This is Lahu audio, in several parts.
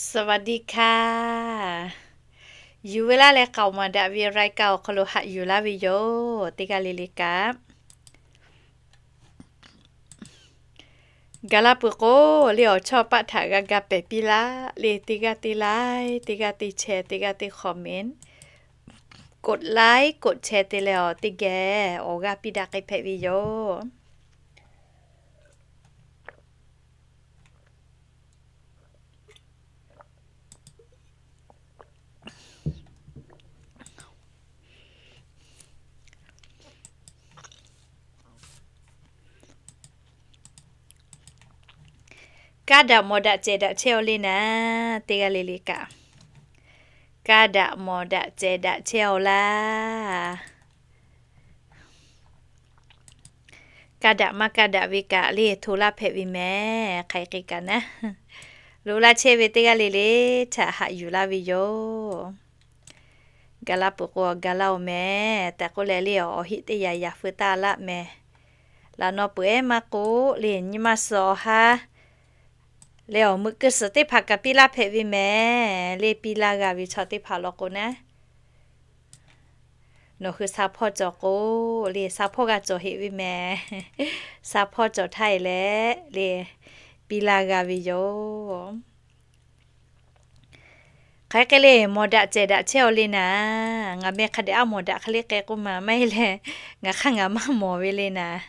สวัสดีค่ะ Yuˬ ve laˇ leh k'aoˍ maˍ daꞈ ve รายการ awˬ hk'aw lo haꞈ yuˬ laˇ ve yoˬ. Teˇ g'aˇ le le kaꞈ, gaˬ la peuˬ k'o, le awˬ chawˇ paˆ htaꞈ g'a ga pehˬ piˇ laˇ le. Teˇ g'aˇ teˇ like, teˇ g'aˇ teˇ share, teˇ g'aˇ teˇ comment, กดไลค์ กดแชร์ te leh awˬ teˇ geh awˬ g'aˇ piˇ daꞈ k'ai hpehꞈ ve yoˬ. Kaˇ daꞈ mawˬ daꞈ cehˬ daꞈ chehˇ-aw le naˍ, teˇ g'aˇ le le kaꞈ. Kaˇ daꞈ mawˬ daꞈ cehˬ daꞈ chehˇ-aw laˇ. Kaˇ daꞈ maˇ kaˇ daꞈ ve kaꞈ le hto laˇ hpehꞈ ve mehˍ. Hk'aˬ hk'e kaꞈ naˉ, loꞈ laˇ chehˇ ve teˇ g'aˇ le le htaꞈ haꞈ yuˬ laˇ ve yoˬ. Gaˬ la peuˬ k'o, gaˬ laˇ-oˬ mehˍ tehꞈ k'oˆ leh le, awˬ heˆ teˇ yanˇ yanˇ feu taˇ laˇ mehˍ. Laꞈ naw peuˬ ehˉ maˇ k'oˆ le, nyi ma suhˍ awˬ ha leh awˬ meuꞈ keu suhˍ teˇ hpaˍ kaꞈ piˇ laˇ hpehꞈ ve mehˍ le. Piˇ laˇ g'a ve chaw teˇ hpaˍ law k'o naˉ, nawˬ hui sha hpawˇ cawˬ k'o le, sha hpawˇ g'a cawˬ heꞈ ve mehˍ. Sha hpawˇ cawˬ htaˇ e leh le, piˇ laˇ g'a ve yoˬ. Hk'aˬ hk'e le, mawˬ daꞈ cehˬ daꞈ chehˇ-aw le naˍ. Ngaˬ meh hk'a dehꞈ aˉ mawˬ daꞈ hk'e le k'ai k'oˆ ma, maˇ heˆ leh ngaˬ hk'aˇ ngaˬ maˇ mawˬ ve le naˍ.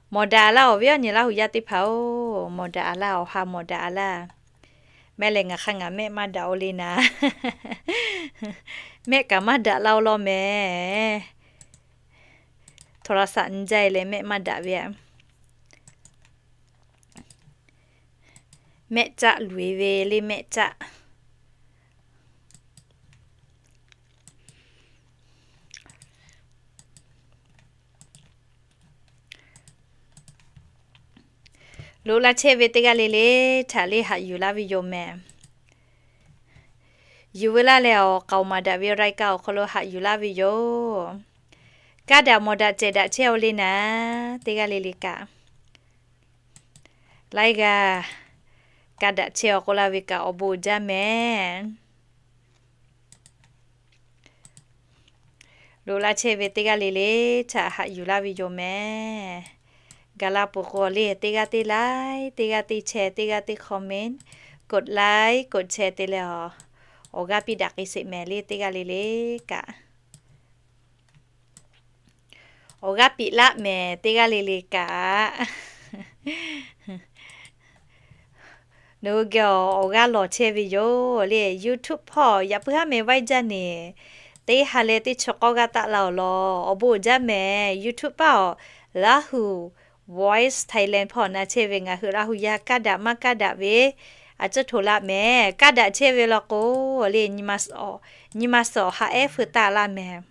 Mawˬ daꞈ laˇ-oˬ, viˉ awˬ nyi Laˇ hu yaˇ teˇ hpaˍ-oˬ, mawˬ daꞈ laˇ, awˬ ha mawˬ daꞈ laˇ. Mehˆ leh ngaˬ hk'aˇ ngaˬ mehˆ maˇ daꞈ-o le naˍ. Mehˆ kaꞈ maˇ daꞈ laˇ-oˬ law mehˍ. โทรศัพท์ nyi jaˇ-e leh mehˆ maˇ daꞈ ve aꞈ. Mehˆ caˆ luˬ-e ve le, mehˆ caˆ. Loꞈ laˇ chehˇ ve teˇ g'aˇ le le htaꞈ le haꞈ yuˬ laˇ ve yoˬ mehˍ. Yuˬ ve laˇ leh awˬ k'aoˍ maˍ daꞈ ve รายการ awˬ hk'aw lo haꞈ yuˬ laˇ ve yoˬ. Kaˇ daꞈ mawˬ daꞈ cehˬ daꞈ chehˇ-aw le naˍ, teˇ g'aˇ le le kaꞈ. Laiˉ g'aˇ kaˇ daꞈ chehˇ-aw k'oˆ laˇ ve kaꞈ awˬ bon uiˍ jaˇ mehˍ. Loꞈ laˇ chehˇ ve teˇ g'aˇ le le htaꞈ haꞈ yuˬ laˇ ve yoˬ mehˍ. Gaˬ la peuˬ k'o le, teˇ g'aˇ teˇ like, teˇ g'aˇ teˇ share, teˇ g'aˇ teˇ comment, กดไลค์ กดแชร์ te leh awˬ g'aˇ piˇ daꞈ k'ai sheˍ mehˍ le, teˇ g'aˇ le le kaꞈ. Awˬ g'aˇ piˇ laˇ mehˍ, teˇ g'aˇ le le kaꞈ. Nawˬ hui geh awˬ g'aˇ lawˬ chehˇ ve yoˬ le. YouTube hpawˇ yaꞈ puiˉ haˉ meh vaiˇ jaˇ neˍ, teˇ ha leh teˇ chi k'awˇ g'aˇ taˆ la-awˬ law. Awˬ bon uiˍ jaˇ mehˍ. YouTube paˆ awˬ Lahu Voice Thailand hpawˇ na chehˇ ve ngaˬ hui Laˇ hu yaˇ kaˇ daꞈ maˇ kaˇ daꞈ ve a cuˇ hto laˇ mehˍ. Kaˇ daꞈ chehˇ ve law k'o le, nyi ma suhˍ awˬ ha ehˉ feu taˇ laˇ mehˍ.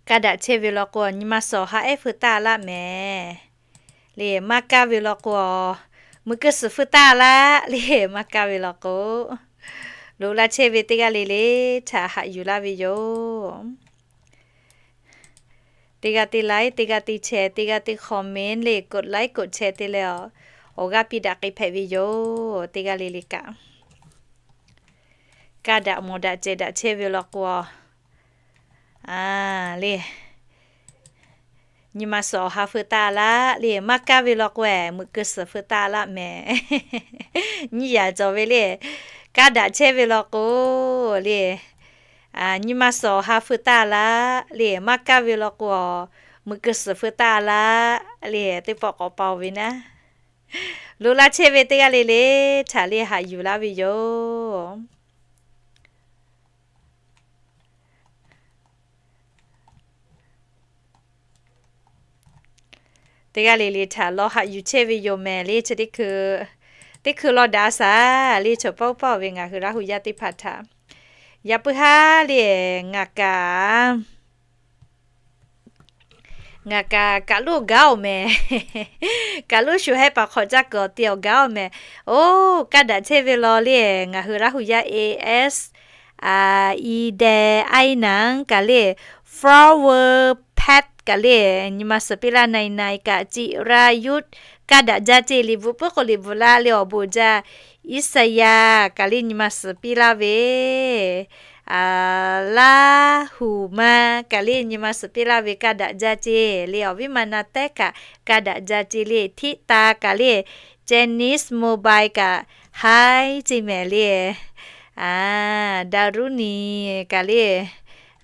Kaˇ daꞈ chehˇ ve law k'o, nyi ma suhˍ awˬ ha ehˉ feu taˇ laˇ mehˍ. Le maˇ kaˇ ve law k'o, meuꞈ keu suhˍ feu taˇ laˇ le. Maˇ kaˇ ve law k'o, loꞈ laˇ chehˇ ve teˇ g'aˇ le le htaꞈ haꞈ yuˬ laˇ ve yoˬ. Teˇ g'aˇ teˇ like, teˇ g'aˇ teˇ share, teˇ g'aˇ teˇ comment le, กดไลค์ กดแชร์ te leh awˬ g'aˇ piˇ daꞈ k'ai hpehꞈ ve yoˬ. Teˇ g'aˇ le le kaꞈ, kaˇ daꞈ mawˬ daꞈ cehˬ daꞈ chehˇ ve law k'o, a le, nyi ma suhˍ awˬ ha feu taˇ laˇ le. Maˇ kaˇ ve law k'o, meuꞈ keu suhˍ feu taˇ laˇ mehˍ. Nyiˇ yaꞈ cawˬ ve le. Kaˇ daꞈ chehˇ ve law k'o le, nyi ma suhˍ awˬ ha feu taˇ laˇ le. Maˇ kaˇ ve law k'o, meuꞈ keu suhˍ feu taˇ laˇ le. Teˇ pawˆ k'awꞈ pa-oˬ ve naˉ, loꞈ laˇ chehˇ ve teˇ g'aˇ le le htaꞈ le haꞈ yuˬ laˇ ve yoˬ. Teˇ g'aˇ le le htaꞈ lawˬ haꞈ yuˬ chehˇ ve yoˬ mehˍ le. Chi teˇ hkui, teˇ hkui lawˬ daꞈ shaˍ le. Chaw paˆ paˆ ve ngaˬ hui Laˇ hu yaˇ teˇ hpaˍ htaꞈ yaꞈ puiˉ haˉ le, ngaˬ kaꞈ ngaˬ kaꞈ kaꞈ loˉ gaˉ-oˬ mehˍ. Kaꞈ loˉ shu hehˉ paˍ hk'awꞈ caˇ kuiˬ awˬ te awˬ gaˉ-oˬ mehˍ. Oˇ, kaˇ daꞈ chehˇ ve law le, ngaˬ hui Laˇ hu yaˇ A S, I, Deh, Aˉ naˍ kaꞈ le, Flower Pet kaꞈ le, nyi ma suhˍ piˇ laˇ, Nai Nai kaꞈ, Ciˍ Ra Yuˇ kaˇ daꞈ jaˇ ceˇ le. Bvuhꞈ puiˉ k'o le bvuhꞈ laˇ le awˬ bon uiˍ jaˇ. Iˉsaˍyaˆ kaꞈ le nyi ma suhˍ piˇ laˇ ve, Laˇhuˍ ma kaꞈ le nyi ma suhˍ piˇ laˇ ve kaˇ daꞈ jaˇ ceˇ le. Awˬ viˉ ma na tehˉ kaꞈ kaˇ daꞈ jaˇ ceˇ le. Tiˉ ta kaꞈ le, Chinese mobile kaꞈ haiˉ ceˇ mehˍ le. Daˍruˉniˍ kaꞈ le,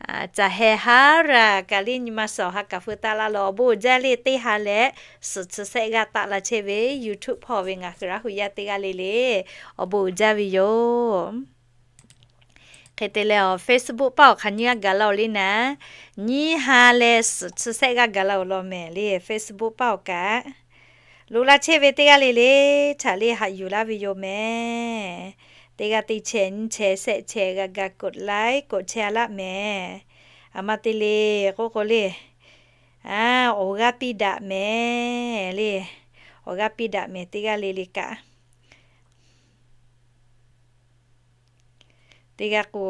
Caˬ heh haˉ raˬ kaꞈ le nyi ma suhˍ awˬ ha kaꞈ feu taˆ laˇ law. Awˬ bon uiˍ jaˇ le teˇ ha leh suhˍ chi sehˆ g'aˇ taˆ la chehˇ ve YouTube hpawˇ ve ngaˬ hui Laˇhuˍ yaˇ teˇ g'aˇ le le, awˬ bon uiˍ jaˇ ve yoˬ. Hk'e te leh awˬ Facebook paˇ awˬ hk'aˬ nyi g'a gaˬ la-oˬ le naˉ, nyiˇ ha leh suhˍ chi sehˆ g'aˇ gaˬ la-oˬ law mehˍ le Facebook paˇ awˬ kaꞈ. Loꞈ la chehˇ ve teˇ g'aˇ le le, htaꞈ le haꞈ yuˬ laˇ ve yoˬ mehˍ. Teˇ g'aˇ teˇ chehˇ nyiˇ chehˇ sehˆ chehˇ g'a ga กดไลค์ กดแชร์ a laˆ mehˍ. Aˬ ma te le k'oˆ k'o le, awˬ g'aˇ piˇ daꞈ mehˍ le. Awˬ g'aˇ piˇ daꞈ mehˍ teˇ g'aˇ le le kaꞈ. Teˇ g'aˇ k'o,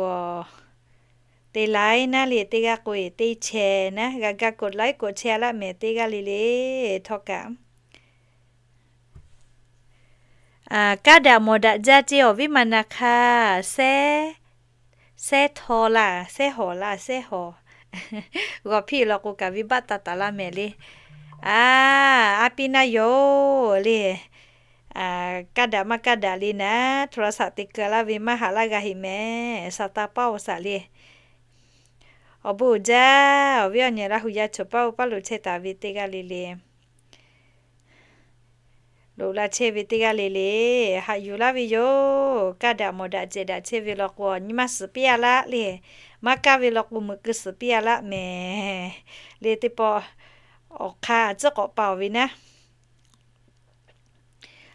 teˇ ไลค์ naˉ le, teˇ g'aˇ k'o teˇ chehˇ naˉ, g'a ga กดไลค์ กดแชร์ a laˆ mehˍ teˇ g'aˇ le le htawˇ kaꞈ. Kaˇ daꞈ mawˬ daꞈ jaˇ ceˇ awˬ viˉ ma na hk'aˇ, sehˉ, sehˉ htaw laˇ, sehˉ hawˍ laˇ, sehˉ hawˍ. G'awˬ hpiˇ law k'o kaꞈ venˇ baˆ taˍ taˍ laˇ mehˍ le. A, a piˇ naˇ yoˬ le. Kaˇ daꞈ maˇ kaˇ daꞈ le naˉ, โทรศัพท์ te keu laˇ ve maˇ haꞈ laˇ g'a heꞈ mehˍ, sa taˇ paˇ-oˬ saˍ le. Awˬ bon uiˍ jaˇ, awˬ viˉ awˬ nyi Laˇhuˍ yaˇ choˬ paˇ-oˬ paˇ lo chehˇ taˍ ve teˇ g'aˇ le le. Loꞈ la chehˇ ve teˇ g'aˇ le le, haꞈ yuˬ laˇ ve yoˬ. Kaˇ daꞈ mawˬ daꞈ cehˬ daꞈ chehˇ ve law k'o, nyi ma suhˍ piˇ a laˆ le. Maˇ kaˇ ve law k'o, meuꞈ keu suhˍ piˇ a laˆ mehˍ le. Teˇ pawˆ awˬ hk'aˇ a ciˉ k'awꞈ pa-oˬ ve naˉ.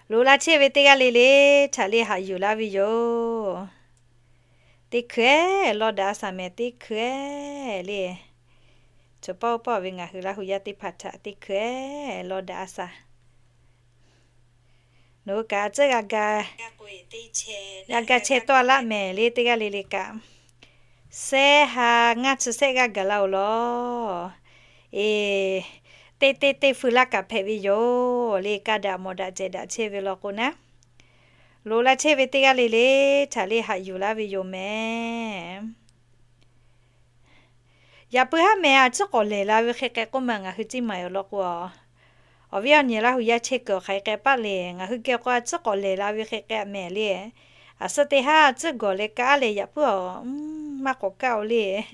Loꞈ la chehˇ ve teˇ g'aˇ le le, htaꞈ le haꞈ yuˬ laˇ ve yoˬ. Teˇ hkui-eˬ law daꞈ a saˍ mehˍ, teˇ hkui-eˬ le. Choˬ paˇ-oˬ paˇ ve ngaˬ hui Laˇhuˍ yaˇ teˇ hpaˍ htaꞈ teˇ hkui-eˬ law daꞈ a saˍ. Nawˬ hui kaꞈ a ciˉ g'a ga chehˇ tawˆ a laˆ mehˍ le teˇ g'aˇ le le kaꞈ. Sehˉ ha ngaˇ chi sehˆ g'aˇ gaˬ la-oˬ law. Eˬ, teˇ teˇ teˇ feu laˇ kaꞈ hpehꞈ ve yoˬ le. Kaˇ daꞈ mawˬ daꞈ cehˬ daꞈ chehˇ ve law k'o naˉ, loꞈ la chehˇ ve teˇ g'aˇ le le, htaꞈ le haꞈ yuˬ laˇ ve yoˬ mehˍ. Yaꞈ puiˉ haˉ mehˍ a ciˉ k'awꞈ lehˬ la ve hk'e k'ai k'oˆ ma ngaˬ hui ciˇ maˍ yoˬ law k'o, awˬ viˉ awˬ nyi Laˇhuˍ yaˇ chehˇ kuiˬ awˬ hk'aˬ hk'e k'ai paˆ le. Ngaˬ hui geh k'o a ciˉ k'awꞈ lehˬ la ve hk'e k'ai mehˍ le. A suhˉ teˇ haˉ a ciˉ gawˬ leh kaˇ leh yaꞈ puiˉ awˬ, maˇ k'awꞈ kaˇ-oˬ le.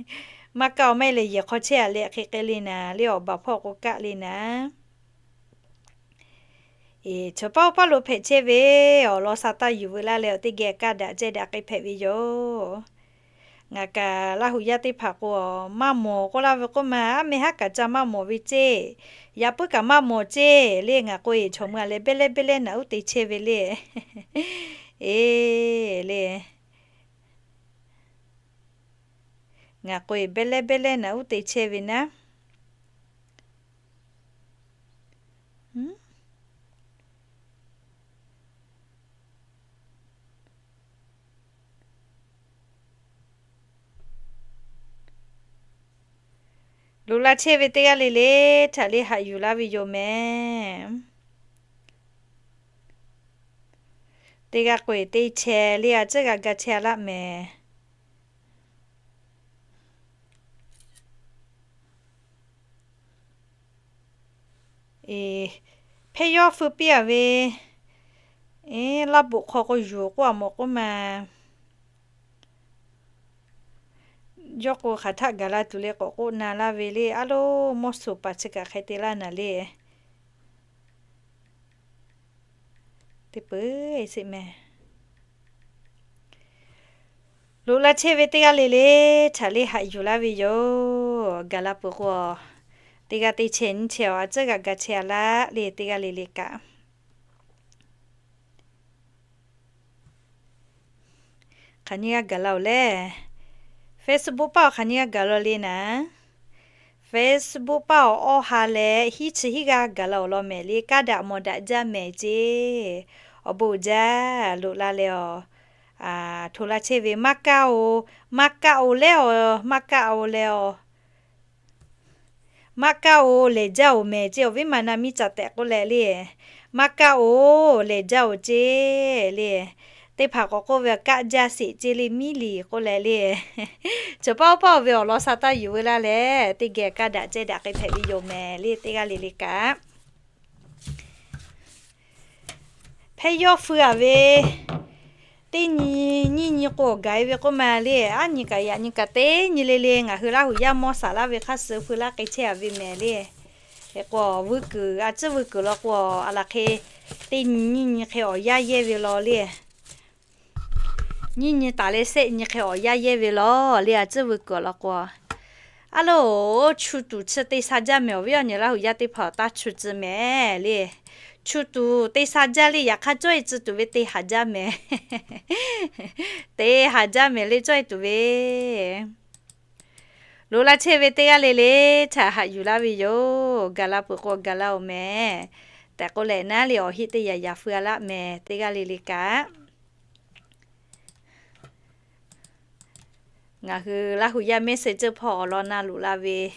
Maˇ kaˇ-oˬ maˇ heˆ leh yehˬ hk'aw chehˇ a leh hk'e k'ai le naˍ le, awˬ baˬ hpawˇ k'o kaˇ le naˍ. Eˬ, choˬ paˇ-oˬ paˇ lo hpehꞈ chehˇ ve, awˬ lawn sa taˇ yuˬ veu laˇ leh awˬ teˇ geh kaˇ daꞈ cehˬ daꞈ k'ai hpehꞈ ve yoˬ. Ngaˬ kaꞈ Laˇhuˍ yaˇ teˇ hpaˍ k'o, maˇ mawˬ k'oˆ laˇ ve k'oˆ ma, aˉ meh haˉ kaꞈ ca maˇ mawˬ ve ceˇ. Yaꞈ puiˉ kaꞈ maˇ mawˬ ceˇ le. Ngaˬ k'o eˬ, chaw mui a leh behˇ lehˇ behˇ lehˇ naꞈ uˉ te chehˇ ve le. Eˬ le, ngaˬ k'o eˬ, behˇ lehˇ behˇ lehˇ naꞈ uˉ te chehˇ ve naˉ. Loꞈ la chehˇ ve teˇ g'aˇ le le, htaꞈ le haꞈ yuˬ laˇ ve yoˬ mehˍ. Teˇ g'aˇ k'o eˬ, teˇ chehˇ le a ciˉ g'a ga chehˇ a laˆ mehˍ. Eˬ, hpehˇ yawˇ feu piˇ a ve, eˬ, laˇ boꞈ hk'aw k'o yuˬ k'oˆ a mawˬ k'oˆ ma. Yawˇ k'o hk'aˬ htaˆ gaˬ la tuˬ le k'awꞈ k'oˆ na laˇ ve le. A loˉ, mawˇ suˍ paˍ chi kaꞈ hk'e te laˇ naˍ le. Teˇ peuˬ sheˍ mehˍ. Loꞈ la chehˇ ve teˇ g'aˇ le le, htaꞈ le haꞈ yuˬ laˇ ve yoˬ. Gaˬ la peuˬ k'o, teˇ g'aˇ teˇ chehˇ nyiˇ chehˇ awˬ a ciˉ g'a ga chehˇ a laˆ le teˇ g'aˇ le le kaꞈ. Hk'aˬ nyi g'a gaˬ la-oˬ lehˬ, Facebook paˇ awˬ hk'aˬ nyi g'a gaˬ la le naˍ. Facebook paˇ awˬ awˇ ha leh hiˉ chi hiˉ g'aˇ gaˬ la-oˬ law mehˍ le. Kaˇ daꞈ mawˬ daꞈ jaˇ mehˍ ceˇ. Awˬ bon uiˍ jaˇ. Loꞈ la leh awˬ, hto la chehˇ ve maˇ kaˇ-oˬ, maˇ kaˇ-oˬ leh awˬ, maˇ kaˇ-oˬ leh awˬ. Maˇ kaˇ-oˬ, lehˬ jaˇ-oˬ mehˍ ceˇ. Awˬ viˉ ma na miˇ ca tehꞈ k'oˆ leh le, Maˇ kaˆ-oˬ, lehˬ jaˇ-oˬ ceˇ le. Teˇ hpaˍ k'awꞈ k'oˆ ve, Kaˆ jaˇ sheˍ ceˇ le, miˉ liˍ k'oˆ leh le. Chaw paˇ paˇ ve awˬ lawn sha taˇ yuˬ veu laˇ leh, teˇ geh kaˇ daꞈ cehˇ daꞈ k'ai hpehꞈ ve yoˬ mehˍ le, teˇ g'aˇ le le kaꞈ. Hpehˇ yawˇ feu-aˬ ve, teˇ nyi nyiˇ nyi k'o awˬ gaˬ-e ve k'oˆ ma le, aˉ nyi kaꞈ yaꞈ nyi kaꞈ teˇ nyi le le ngaˬ hui Laˇ huˍ yaˇ mawˇ shaˍ laˇ ve hk'aˇ suh feu laˇ k'ai chehˇ-aˬ ve mehˍ le. Hk'e k'o, vuiˇ kuiˬ a ciˉ vuiˇ kuiˬ law k'o, a laˬ hk'e teˇ nyi nyiˇ nyi hk'e awˬ yaˇ yehˇ ve law le. Nyiˇ nyi taˍ leh shehˆ nyi hk'e awˬ yaˇ yehˇ ve law le, a ciˉ vuiˇ kuiˬ law k'o. A loˬ, chu tuˬ chi te sha jaˇ mehˍ, awˬ viˉ awˬ nyi Laˇ huˍ yaˇ teˇ hpaˍ taˇ chu tcuh mehˍ le. Chu tuˬ te sha jaˇ le, yaꞈ hk'aˇ cawˇ-e tcuh tuˬ ve te haˍ jaˇ mehˍ. Te haˍ jaˇ mehˍ le, cawˇ-e tuˬ ve. Loꞈ la chehˇ ve teˇ g'aˇ le le, htaꞈ haꞈ yuˬ laˇ ve yoˬ. Gaˬ la peuˬ k'o gaˬ la-oˬ mehˍ. Tehꞈ k'oˆ leh naˉ le, awˬ heˆ teˇ yaꞈ yaꞈ feu-a laˇ mehˍ, teˇ g'aˇ le le kaꞈ. Ngaˬ hui Laˇ huˍ yaˇ mehˆ suh ceuˇ hpawˇ awˬ lawn na loꞈ la ve,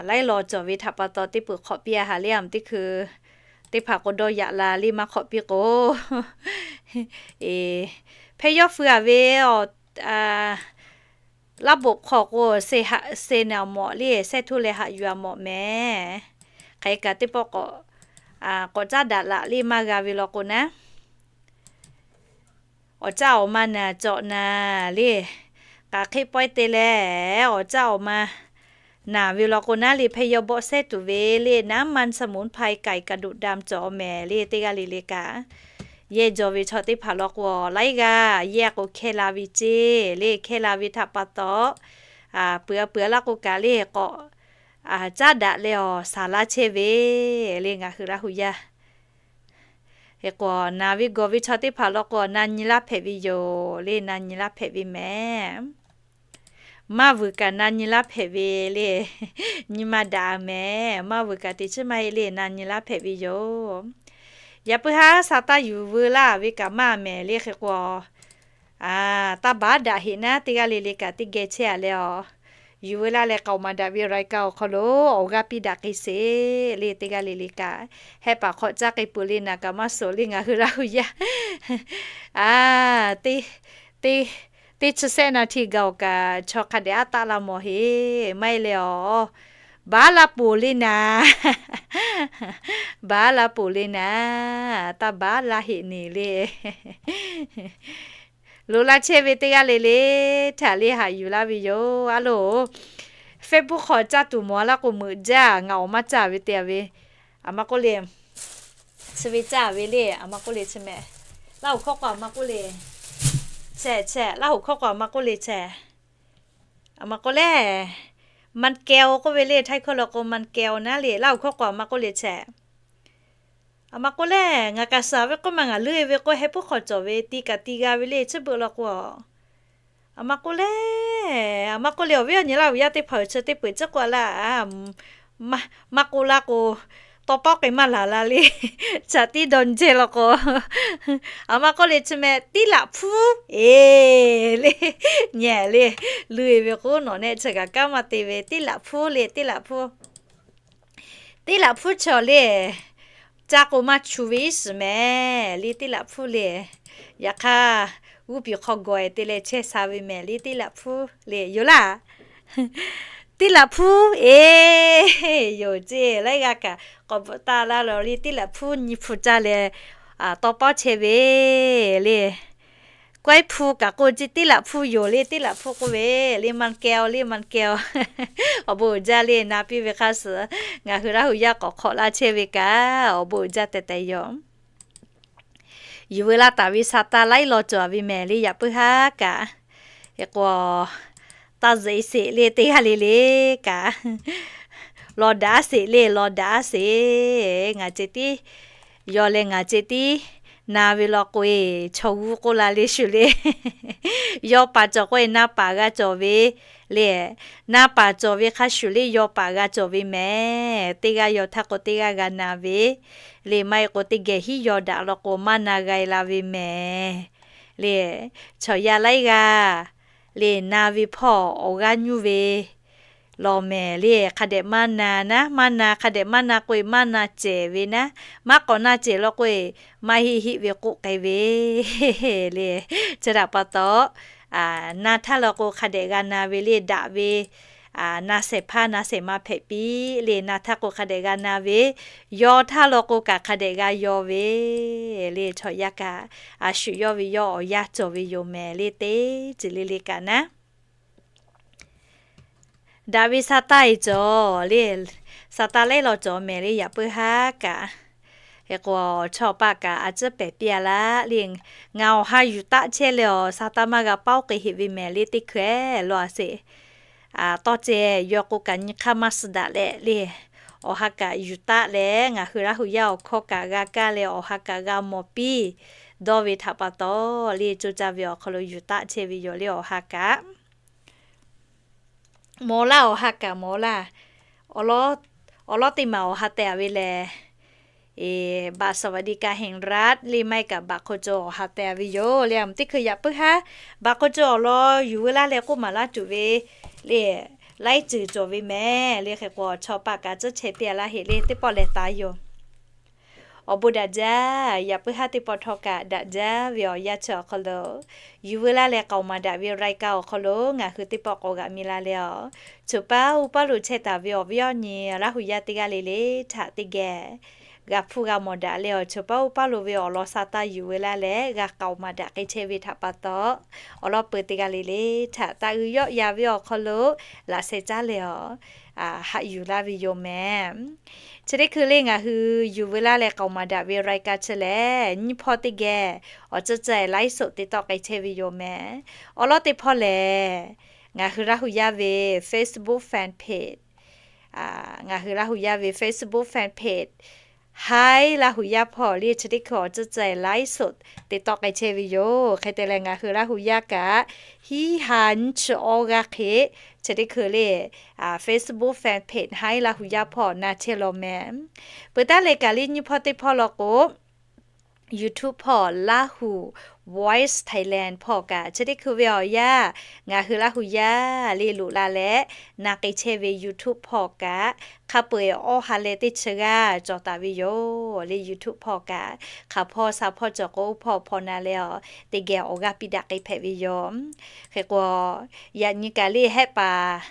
laiˉ law cawˬ ve htaꞈ pa taw teˇ peuˬ hk'awꞈ piˇ-a haˍ le, a mvuhˇ teˇ hkui teˇ hpaˍ k'o dawˇ yaꞈ la le, maˇ hk'awꞈ piˇ k'o. Hpehˇ yawˇ feu-aˬ ve, laˇ boꞈ hk'aw k'o, se naˍ mawꞈ le, shehˇ htoˇ leh haꞈ yuˬ-a mawꞈ mehˍ. Hk'e kaꞈ teˇ pawˆ k'awꞈ, k'awꞈ caˉ daꞈ laꞈ le maˇ g'a ve law k'o naˉ, awˬ caˇ awˬ ma naˍ cawꞈ naˍ le. K'aˬ hk'e pawehˇ te leh, awˬ caˇ awˬ ma naˍ ve law k'o naˉ le, hpehˇ yawˇ bawˆ sehˉ tuˬ ve le, น้ำมันสมุนไพรไก่กระดูกดำ cawꞈ mehˍ le, teˇ g'aˇ le le kaꞈ. Yehˇ jaw ve chaw teˇ hpaˍ law k'o, laiˉ g'aˇ yehˇ k'o hkehˇ la ve ceˇ le, hkehˇ la ve htaꞈ pa taw, peuˬ peuˬ laˇ k'o kaꞈ le k'awꞈ caˉ daꞈ leh awˬ shaˍ laˇ chehˇ ve le, ngaˬ hui Laˇ huˍ yaˇ. Hk'e k'o, naˍ ve gawˬ ve chaw teˇ hpaˍ law k'o, na nyi laˇ hpehꞈ ve yoˬ le, na nyi laˇ hpehꞈ ve mehˍ. Maˇ vuiˬ kaꞈ na nyi laˇ hpehꞈ ve le, nyi ma daꞈ mehˍ. Maˇ vuiˬ kaꞈ teꞈ chiˉ maˇ heˆ le, na nyi laˇ hpehꞈ ve yoˬ. Yaꞈ puiˉ haˉ sha taˇ yuˬ veu laˇ ve kaꞈ maˇ mehˍ le, hk'e k'o, taˇ baˉ daꞈ heꞈ naˉ, teˇ g'aˇ le le kaꞈ teˇ geh chehˇ-a leh awˬ, yuˬ veu laˇ leh k'aoˍ maˍ daꞈ ve รายการ awˬ hk'aw lo awˬ g'aˇ piˇ daꞈ k'ai sheˍ le, teˇ g'aˇ le le kaꞈ. Hehˆ paˍ hk'awꞈ caˇ k'ai peuˬ le, naˍ kaꞈ maˇ suhˍ le, ngaˬ hui Laˇ huˍ yaˇ. A, teˇ, teˇ, teˇ chi sehˆ naˍ htiˇ gaˬ-oˬ kaꞈ, chaw hk'a dehꞈ aˉ taˆ la mawˬ heˆ, maˇ heˆ le awˬ. Baˉ la peuˬ le naˍ. Baˉ la peuˬ le naˍ. Taˇ baˉ la heꞈ neˬ le. Loꞈ la chehˇ ve teˇ g'aˇ le le, htaꞈ le haꞈ yuˬ laˇ ve yoˬ. A loˬ, Facebook hk'aw caˇ tuˬ mawˬ laˇ k'o meuꞈ jaˇ, ngaˬ awˬ maˇ caˇ ve te-a ve. A ma k'oˆ le, chi ve caˇ ve le, a ma k'oˆ le chi mehˍ. Laˇ hoꞈ hkawˇ k'o a ma k'oˆ le, chehˇ chehˇ, Laˇ hoꞈ hkawˇ k'o a ma k'oˆ le chehˇ. A ma k'oˆ le, มันแก้ว k'oˆ ve le, Htaiˇ hkawˇ law k'o มันแก้ว naˉ le, Laˇ hoꞈ hkawˇ k'o a ma k'oˆ le chehˇ. A ma k'oˆ le, ngaˬ kaꞈ suhˍ ve k'oˆ ma ngaˬ leuˆ-e ve k'o, heh puˉ hk'aw cawˬ ve ti kaꞈ ti g'a ve le, chi beuꞈ law k'o. A ma k'oˆ le, a ma k'oˆ le, awˬ viˉ awˬ nyi Laˇ huˍ yaˇ teˇ hpaˍ-oˬ, chi teˇ peuˬ ciˉ k'oˆ-a laˇ. Maˇ k'oˆ laˇ k'o, tawˇ pawˉ k'ai maˇ laˬ la le. Chaꞈ tiˉ dawˇ jehˇ law k'o, a ma k'oˆ le chi mehˍ, tiˉ laꞈ hpuˉ, e, le, nyi le, leuˆ-e ve k'o nawˬ nehˆ chi kaꞈ kanˉ maˇ te ve, tiˉ laꞈ hpuˉ le, tiˉ laꞈ hpuˉ. Tiˉ laꞈ hpuˉ chaw le, caˇ k'o maˇ chu ve iˉ shiˍ mehˍ le, tiˉ laꞈ hpuˉ le. Yaꞈ hk'aˇ, g'uˇ piˍ hk'aw gawˬ-e te leh chehˇ sha ve mehˍ le, tiˉ laꞈ hpuˉ le, yoˬ laˇ. Tiˉ laꞈ hpuˉ, e, yoˬ ceˇ, laiˉ g'aˇ kaꞈ k'awꞈ bvuhꞈ taˍ laˇ lawˬ le, tiˉ laꞈ hpuˉ nyi hpu caˇ leh, tawˇ pawˉ chehˇ ve le. Kawehˉ hpu kaꞈ k'oˆ ceˇ, tiˉ laꞈ hpu yoˬ le, tiˉ laꞈ hpu k'oˆ ve le, มันแก้ว le, มันแก้ว. Awˬ bon uiˍ jaˇ le, na piˇ ve hk'a suhˍ ngaˬ hui Laˇ huˍ yaˇ k'awꞈ hk'awꞈ laˇ chehˇ ve kaꞈ awˬ bon uiˍ jaˇ tehꞈ tehꞈ yoˬ. Yuˬ veu laˇ taˍ ve sha taˇ laiˉ law cawˬ ve mehˍ le, yaꞈ puiˉ haˉ kaꞈ. Hk'e k'o, taˇ zeꞈ sheˍ le, teˇ g'aˇ le le kaꞈ. Law daꞈ sheˍ le, law daꞈ sheˍ. Ngaˬ ceh tiˉ yaw leh ngaˬ ceh tiˉ na ve law k'o-e, chaw g'uˇ k'oˆ la le shuˍ le. Yaw paˍ cawˬ k'o-e, na paˍ g'a cawˬ ve le. Na paˍ cawˬ ve hk'a shuˍ le, yaw paˍ g'a cawˬ ve mehˍ. Teˇ g'aˇ yaw htaˇ k'o teˇ g'aˇ g'a na ve le, maˇ heˆ k'o teˇ geh hiˉ yaw daꞈ law k'o maˇ na g'a-e la ve mehˍ le. Chaw yaˇ laiˉ g'aˇ le na ve hpawˇ awˬ g'aˇ nyuˇ ve lawˬ mehˍ le. Hk'a dehꞈ maˇ na naˉ, maˇ na, hk'a dehꞈ maˇ na k'oˆ-e maˇ na cehˬ ve naˉ, maˇ k'awꞈ na cehˬ law k'oˆ-e maˇ heˆ heˆ ve k'oˆ k'ai ve le. Chi htaꞈ pa taw, na htaˇ law k'o hk'a dehꞈ g'a na ve le. Daꞈ ve na shehˍ hpaˇ na shehˍ ma hpehꞈ piˇ le. Na htaˇ k'o hk'a dehꞈ g'a na ve, yaw htaˇ law k'o kaꞈ hk'a dehꞈ g'a yaw ve le. Chaw yaˇ kaꞈ a shu yawˇ ve yawˇ awˬ yanˇ cawˬ ve yoˬ mehˍ le. Teˇ ceuˬ le le kaꞈ naˉ daꞈ ve sa taˇ-e cawˬ le. Sa taˇ lehˉ law cawˬ mehˍ le. Yaꞈ puiˉ haˉ kaꞈ, hk'e k'o chaw paˆ kaꞈ a ciˉ pehˍ piˇ-a laˇ le. Ngaˬ awˬ ha yuˬ taˆ chehˇ leh awˬ sa taˇ maˇ g'a paˉ-oˬ k'e heꞈ ve mehˍ le. Teˇ hkui-eˬ law-a sheˍ. Tawˇ ceh yaw k'o kaꞈ nyi hk'aˇ maˇ suh daꞈ leh le. Awˬ ha kaꞈ yuˬ taˆ leh ngaˬ hui Laˇ hu yaˇ awˬ hkawˇ kaꞈ g'a kaˇ leh awˬ ha kaꞈ g'a mawˬ piˇ dawˇ ve htaꞈ pa taw le, co caˇ ve awˬ hk'aw lo yuˬ taˆ chehˇ ve yoˬ le awˬ ha kaꞈ. Mawˬ laˇ awˬ ha kaꞈ mawˬ laˇ. Awˬ lawˉ teˇ maˬ awˬ ha teh-a ve lehˬ, บัตรสวัสดิการแห่งรัฐ le maˇ heˆ kaꞈ บัตรคนจน awˬ ha teh-a ve yoˬ le. Teˇ hkui yaꞈ puiˉ haˉ บัตรคนจน awˬ lawn yuˬ veu laˇ leh k'oˆ maˍ laˇ tuˬ ve le, laiˉ ceuˬ cawˬ ve mehˍ le. Hk'e k'o chaw paˆ kaꞈ tcuhˉ chehˇ piˇ-a laˇ heꞈ le. Teˇ pawˆ lehˬ taˍ yoˬ. Awˬ bon daꞈ jaˇ. Yaꞈ puiˉ haˉ teˇ pawˆ htawˇ kaꞈ daꞈ jaˇ ve awˬ yanˇ chi awˬ hk'aw lo, yuˬ veu laˇ leh k'aoˍ maˍ daꞈ ve รายการ awˬ hk'aw lo ngaˬ hui teˇ pawˆ k'awꞈ g'aꞈ mi la leh awˬ, choˬ paˉ uˉ paˉ lo chehˇ taˍ ve awˬ viˉ awˬ nyi Laˇ hu yaˇ teˇ g'aˇ le le htaꞈ teˇ geh g'a hpuˇ g'a mawˬ daꞈ leh awˬ, choˬ paˉ uˉ paˉ lo ve awˬ lawn sa taˇ yuˬ veu laˇ leh g'a k'aoˍ maˍ daꞈ k'ai chehˇ ve htaꞈ pa taw, awˬ lawn peu teˇ g'aˇ le le htaꞈ taˇ g'uiˇ yawˆ ya ve awˬ hk'aw lo laꞈ sheh caˉ leh awˬ, haꞈ yuˬ laˇ ve yoˬ mehˍ. Chi teˇ hkui le ngaˬ hui yuˬ veu laˇ leh k'aoˍ maˍ daꞈ ve รายการ chi lehˬ, nyiˇ hpawˇ teˇ geh awˬ ceuˬ ceuˬ laiˉ soꞈ te tawˆ k'ai chehˇ ve yoˬ mehˍ. Awˬ lawn teˇ hpawˇ lehˬ, ngaˬ hui Laˇ hu yaˇ ve Facebook fan page, ngaˬ hui Laˇ hu yaˇ ve Facebook fan page Haiˉ Laˇ hu yaˇ hpawˇ le chi teˇ hkui awˬ ceuˬ ceuˬ laiˉ soꞈ te tawˆ k'ai chehˇ ve yoˬ. Hk'e te leh ngaˬ hui Laˇ hu yaˇ kaꞈ hiˉ ha nyiˇ chi awˇ g'aˇ hk'e chi teˇ hkui le Facebook fan page Haiˉ Laˇ hu yaˇ hpawˇ na chehˇ law mehˍ. Peuˬ taˉ leh kaꞈ le nyiˇ hpawˇ teˇ hpawˇ law k'o, YouTube hpawˇ Laˇ hu Voice Thailand hpawˇ kaꞈ chi teˇ hkui ve awˬ yanˇ ngaˬ hui Laˇ hu yaˇ le loꞈ la leh na k'ai chehˇ ve YouTube hpawˇ kaꞈ hk'a peu-eˬ awˇ ha leh teˇ chi g'aˇ cawˬ taˍ ve yoˬ le. YouTube hpawˇ kaꞈ hk'aˬ hpawˇ sha hpawˇ cawˬ k'o hpawˇ hpawˇ na leh awˬ teˇ geh awˬ g'aˇ piˇ daꞈ k'ai hpehꞈ ve yoˬ. Hk'e k'o, yaꞈ nyi kaꞈ le hehˆ paˍ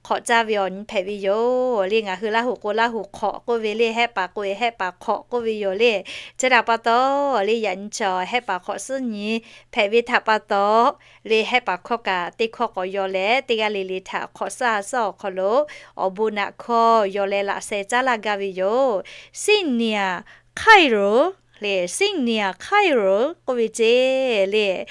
hk'awꞈ caˇ ve awˬ nyi hpehꞈ ve yoˬ le. Ngaˬ hui Laˇ hu k'o Laˇ hu hk'awꞈ k'oˆ ve le, hehˆ paˍ k'o hehˆ paˍ hk'awꞈ k'oˆ ve yoˬ le. Chi htaꞈ pa taw le, yaꞈ nyi chi hehˆ paˍ hk'awꞈ suhˉ nyi hpehꞈ ve htaꞈ pa taw le, hehˆ paˍ hkawˇ kaꞈ teˇ hkawˇ k'awꞈ yaw leh teˇ g'aˇ le le htaꞈ hk'awꞈ suhˉ ha suhˉ awˬ hk'aw lo awˬ bon naꞈ hkawˇ yaw leh laꞈ sheh caˉ laˇ gaˇ ve yoˬ. 新年快乐 le, 新年快乐 k'oˆ ve ceˇ le.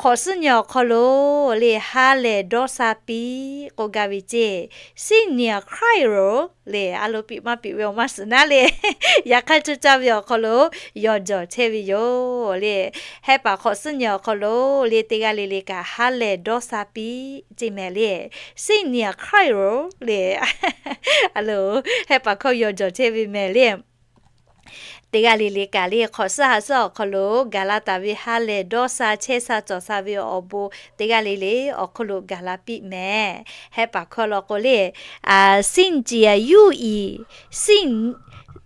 Hk'awꞈ suhˉ nyi awˬ hk'aw lo le ha lehˬ dawˇ sha piˇ k'oˆ gaˇ ve ceˇ. 新年快乐 le, a lo piꞈ maˇ piꞈ ve awˬ maˇ suhˍ naˉ le, yaꞈ hk'aˇ cuˇ caˇ ve awˬ hk'aw lo yawˬ jawˬ chehˇ ve yoˬ le. Hehˆ paˍ hk'awꞈ suhˉ nyi awˬ hk'aw lo le teˇ g'aˇ le le kaꞈ ha lehˬ dawˇ sha piˇ ceˇ mehˍ le. 新年快乐 le, a lo hehˆ paˍ hkawˇ yawˬ jawˬ chehˇ ve mehˍ le. Teˇ g'aˇ le le kaꞈ le hk'awꞈ suhˉ ha suhˉ awˬ hk'aw lo gaˬ la taˍ ve ha lehˬ dawˇ sha chehˇ sha cawˬ sha ve awˬ bon teˇ g'aˇ le le awˬ hk'aw lo gaˬ la piˇ mehˍ. Hehˆ paˍ hkawˇ law k'o le, 新年如意,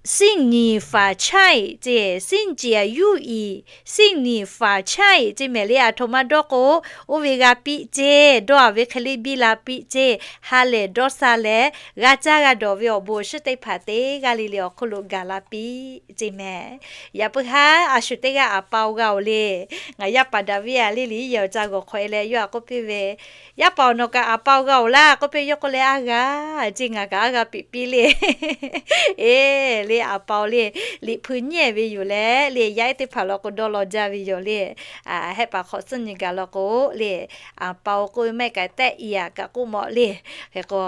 新年发财 ceˇ, 新年如意, 新年发财 ceˇ mehˍ le. Aˬ htoꞈ ma dawˇ k'o, oˇ ve g'a piˇ ceˇ, dawˇ-a ve hk'e le biˇ la piˇ ceˇ, ha lehˬ dawˇ sha leh g'a caˇ g'a dawˬ ve awˬ bon awˬ shiˉ teˇ hpaˍ teˇ g'aˇ le le awˬ hk'aw lo gaˬ la piˇ ceˇ mehˍ. Yaꞈ puiˉ haˉ a shu teˇ g'aˇ aˍ pa-oˬ g'a-oˬ le. Ngaˬ yaˇ paˍ Daˍviˆ-a le liꞈ yehˬ awˬ ca g'awˬ hk'awꞈ-e leh yawˇ htaꞈ k'oˆ piˇ ve, Yaˇ paˍ-oˬ, nawˬ kaꞈ aˍ pa-oˬ g'a-oˬ laˇ k'oˆ piˇ. Yawˇ k'oˆ leh, Aˇ g'a ceˇ, ngaˬ kaꞈ aˇ g'a piꞈ piˇ le. Eˬ le, aˍ pa-oˬ le, liꞈ hpu nyiˉ-ehˍ ve yoˬ leh le, yaˇ ehˉ teˇ hpaˍ law k'o dawˇ law jaˇ ve yoˬ le. Hehˆ paˍ hk'awꞈ suhˉ nyi gaˬ law k'o le, aˍ pa-oˬ k'oˆ ve maˇ heˆ kaꞈ tehˆ i-a kaꞈ k'oˆ mawꞈ le. Hk'e k'o,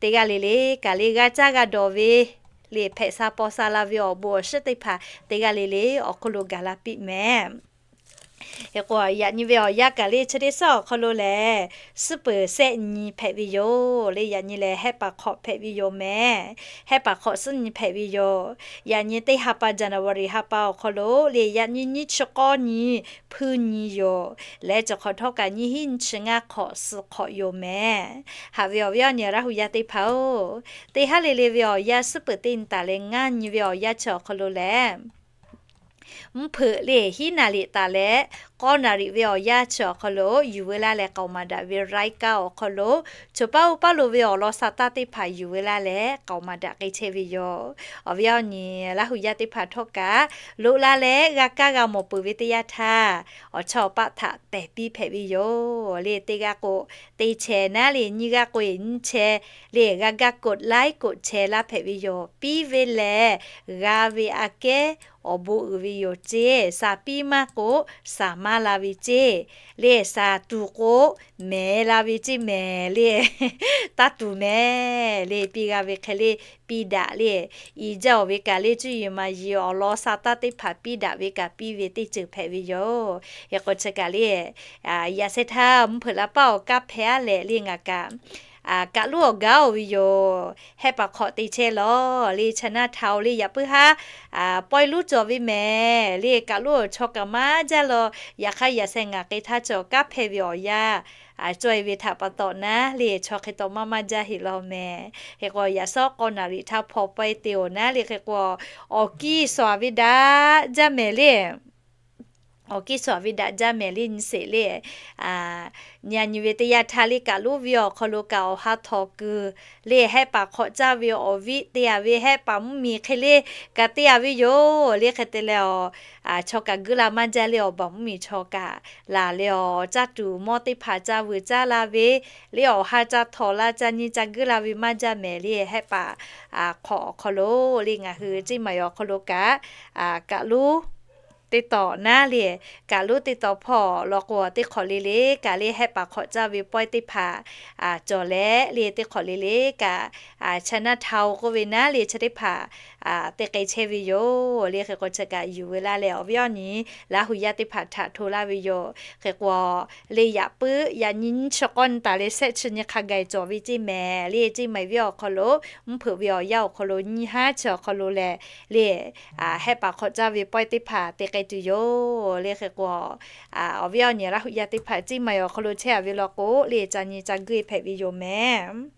teˇ g'aˇ le le kaꞈ le g'a caˇ g'a dawˬ ve le, hpehꞈ sha paw sha la ve awˬ bon awˬ shiˉ teˇ hpaˍ teˇ g'aˇ le le awˬ hk'aw lo gaˬ la piˇ mehˍ. Hk'e k'o, yaꞈ nyi ve awˬ yanˇ kaꞈ le chi teˇ suhˉ awˬ hk'aw lo lehˬ, suhˉ peuˍ sehˆ nyi hpehꞈ ve yoˬ le. Yaꞈ nyi lehˬ, hehˆ paˍ hk'awꞈ hpehꞈ ve yoˬ mehˍ. Hehˆ paˍ hk'awꞈ suhˉ nyi hpehꞈ ve yoˬ. Yaꞈ nyi teˇ ha pa January ha pa awˬ hk'aw lo le, yaꞈ nyi nyiˇ chi k'awˇ nyi hpuiˇ nyi yoˬ. Leh cawˬ hk'awꞈ htawˇ kaꞈ nyiˇ hinˉ nyiˇ chi ngaˇ hk'awꞈ suh hk'awꞈ yoˬ mehˍ. Haꞈ ve awˬ viˉ awˬ nyi Laˇ hu yaˇ teˇ hpaˍ-oˬ, teˇ haˉ le le ve awˬ yanˇ suhˉ peuˍ teˇ nyi taˍ leh ngaˇ nyi ve awˬ yanˇ chi awˬ hk'aw lo lehˬ, mvuhˇ hpeuꞈ le hiˉ naˍ liꞈ taˍ leh k'awˇ naˍ liꞈ ve awˬ yanˇ chi awˬ hk'aw lo yuˬ veu laˇ leh k'aoˍ maˍ daꞈ ve รายการ awˬ hk'aw lo, choˬ paˇ uˉ paˇ lo ve awˬ lawn sa taˇ teˇ hpaˍ yuˬ veu laˇ leh k'aoˍ maˍ daꞈ k'ai chehˇ ve yoˬ. Awˬ viˉ awˬ nyi Laˇ hu yaˇ teˇ hpaˍ htawˇ kaꞈ, loꞈ la leh g'a kaˇ g'a mawˬ peuˬ ve teˇ yanˇ htaˇ, awˬ chawˇ awˬ paˆ htaꞈ tehˬ piˇ hpehꞈ ve yoˬ le. Teˇ g'aˇ k'o, teˇ chehˬ naˉ le, nyiˇ g'aˇ k'o-e nyiˇ chehˬ le, g'a gaˇ กดไลค์ กดแชร์ laˇ hpehꞈ ve yoˬ. Piˇ ve lehˬ, g'a ve aꞈ kehˉ awˬ bon uiˍ ve yoˬ ceˇ. Saˍ piˇ maˇ k'o, saˍ maˇ la ve ceˇ le. Saˍ tuˬ k'o, mehˍ la ve ceˇ mehˍ le. Taˇ tuˬ mehˍ le. Piˇ g'a ve hk'e le, piˇ daꞈ le. I jaˇ-oˬ ve kaꞈ le, cuˇ yiˍ maˍ yiˍ awˬ lawn sa taˇ teˇ hpaˍ piˇ daꞈ ve kaꞈ piˇ ve teˇ ceuˬ hpehꞈ ve yoˬ. Hk'e k'o chi kaꞈ le, yaꞈ sheh htaˇ mvuhˇ hpeuꞈ la paˇ awˬ kanˉ hpehꞈ-a leh le ngaˬ kaꞈ, kaꞈ luˉ awˬ gaˇ-oˬ ve yoˬ. Hehˆ paˍ hk'awꞈ te chehˇ lawˬ le, chaw naˇ htaꞈ-oˬ le, yaꞈ puiˉ haˉ pawehˇ luˉ cawˬ ve mehˍ le. Kaꞈ luˉ awˬ chaw kaꞈ maˇ jaˇ lawˬ. Yaꞈ hk'aˇ yaꞈ sheh ngaˬ k'e htaˇ chi awˬ kanˉ hpehꞈ ve awˬ yanˇ caweh ve htaꞈ pa taw naˉ le, chaw hk'e taw maˇ maˇ jaˇ heꞈ lawˬ mehˍ. Hk'e k'o, yaꞈ shawˉ k'awˇ naˍ riˍ htaˇ hpaw pawehˇ te-oˬ naˉ le. Hk'e k'o, awˬ kiˇ sawˍ-aˬ ve daꞈ jaˇ mehˍ le. Awˬ kiˇ sawˍ-aˬ ve daꞈ jaˇ mehˍ le, nyi sheˍ le. Nyi a nyi ve teˇ yanˇ htaˇ le, kaꞈ luˉ ve awˬ hk'aw lo kaꞈ awˬ ha htawꞈ kuiˬ le, hehˆ paˍ hk'awꞈ caˇ ve awˬ viˉ te-a ve hehˆ paˍ mvuhˇmiˬ hk'e le kaꞈ te-a ve yoˬ le. Hk'e te leh, chaw kaꞈ guiˇ la maˇ jaˇ le, awˬ baˬ mvuhˇmiˬ chaw kaꞈ laˬ leh, awˬ caˇ tuˬ mawˇ teˇ hpaˍ caˇ vuiˬ caˇ la ve le, awˬ ha ca htawꞈ la ca nyi ca guiˇ la ve maˇ jaˇ mehˍ le. Hehˆ paˍ hk'awꞈ awˬ hk'aw lo le, ngaˬ hui Ceˇ maˍ awˬ hk'aw lo kaꞈ, kaꞈ luˉ teˇ tawꞈ naˉ le, kaꞈ luˉ teˇ tawꞈ hpawˇ law k'o, teˇ hk'awꞈ le le kaꞈ le, hehˆ paˍ hk'awꞈ caˇ ve pawehˇ teˇ hpaˍ cawˬ leh le, teˇ hk'awꞈ le le kaꞈ, chaw naˇ htaꞈ-oˬ k'oˆ ve naˉ le, chi teˇ hpaˍ te k'ai chehˇ ve yoˬ le. Hk'e k'o, chi kaꞈ yuˬ veu laˇ leh awˬ viˉ awˬ nyi Laˇ hu yaˇ teˇ hpaˍ htaꞈ hto laˇ ve yoˬ. Hk'e k'o, le yaꞈ puiˉ yaꞈ nyi nyiˇ chi k'awˇ nyi taˍ leh shehˆ chi nyi hk'a gaˬ cawˬ ve ceˇ mehˍ le. Ceˇ maˍ ve awˬ hk'aw lo, mvuhˇ hpeuꞈ ve awˬ yanˇ awˬ hk'aw lo nyiˇ haˉ chi awˬ hk'aw lo lehˬ le, hehˆ paˍ hk'awꞈ caˇ ve pawehˇ teˇ hpaˍ te k'ai tuˬ yoˬ le. Hk'e k'o, awˬ viˉ awˬ nyi Laˇ hu yaˇ teˇ hpaˍ Ceˇ maˍ awˬ hk'aw lo chehˇ-a ve law k'o le, ca nyi ca guiˇ hpehꞈ ve yoˬ mehˍ.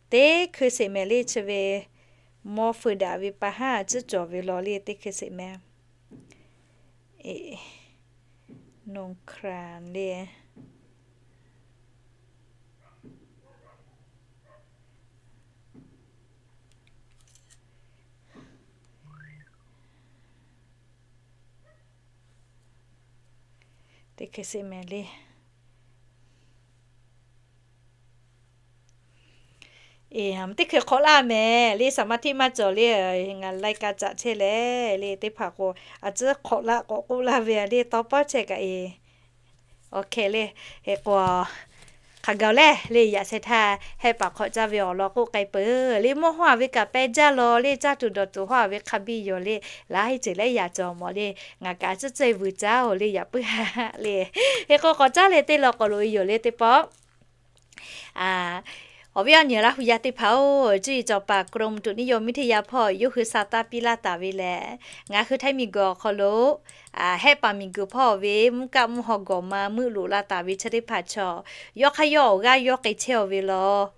Teˇ hkui sheˍ mehˍ le, chi ve mawˇ feu daꞈ ve pa haˉ a ciˉ cawˬ ve law le, teˇ hkui sheˍ mehˍ. Nongkran le. Teˇ hkui sheˍ mehˍ le. Eˬ, teˇ hkui hk'awꞈ laˇ mehˍ le, saˍ maˇ htiˆ maˇ cawˬ le. Ngaˬ lai ka caꞈ chehˇ leh le, teˇ hpaˍ k'o a ciˉ hk'awꞈ laˇ k'awꞈ k'oˆ laˇ ve le, tawˇ pawˉ chehˇ kaꞈ eˬ. Awˬ hkeh le, hk'e k'o, hk'a gaˬ-oˬ lehˬ le, yaꞈ sheh htaˇ hehˆ paˍ hk'awꞈ caˇ ve awˬ lawn k'oˆ k'ai peuˬ le. Mawˇ hawˇ-a ve kaꞈ peh jaˇ law le, caˇ tuˬ dawˬ tuˬ hawˇ-a ve hk'a biˇ yoˬ le. Laiˉ ceuˬ lehˉ yaꞈ cawˬ mawˬ le. Ngaˬ kaꞈ a ciˉ cehˇ vuiˬ caˇ-oˬ le, yaꞈ puiˉ haˉ le. Hk'e k'o, k'awꞈ caˉ leh teˇ law k'awꞈ loꞈ-e yoˬ le, teˇ pawˆ. Awˬ viˉ awˬ nyi Laˇ hu yaˇ teˇ hpaˍ-oˬ, cuˇ yiˍ cawˬ paˍ กรมอุตุนิยมวิทยา hpawˇ yawˇ hui sa taˇ piˇ laˇ taˍ ve lehˬ, ngaˬ hui Htaiˇ miˬguiˬ awˬ hk'aw lo hehˆ paˍ miˬguiˬ hpawˇ ve mvuhˇ kaˆ mvuhˇ haw gawˬ ma meuˆ loꞈ la taˍ ve chi teˇ hpaˍ chaw, yawˇ hk'aˇ yawˇ awˬ g'aˇ yawˇ k'ai chehˇ-a ve law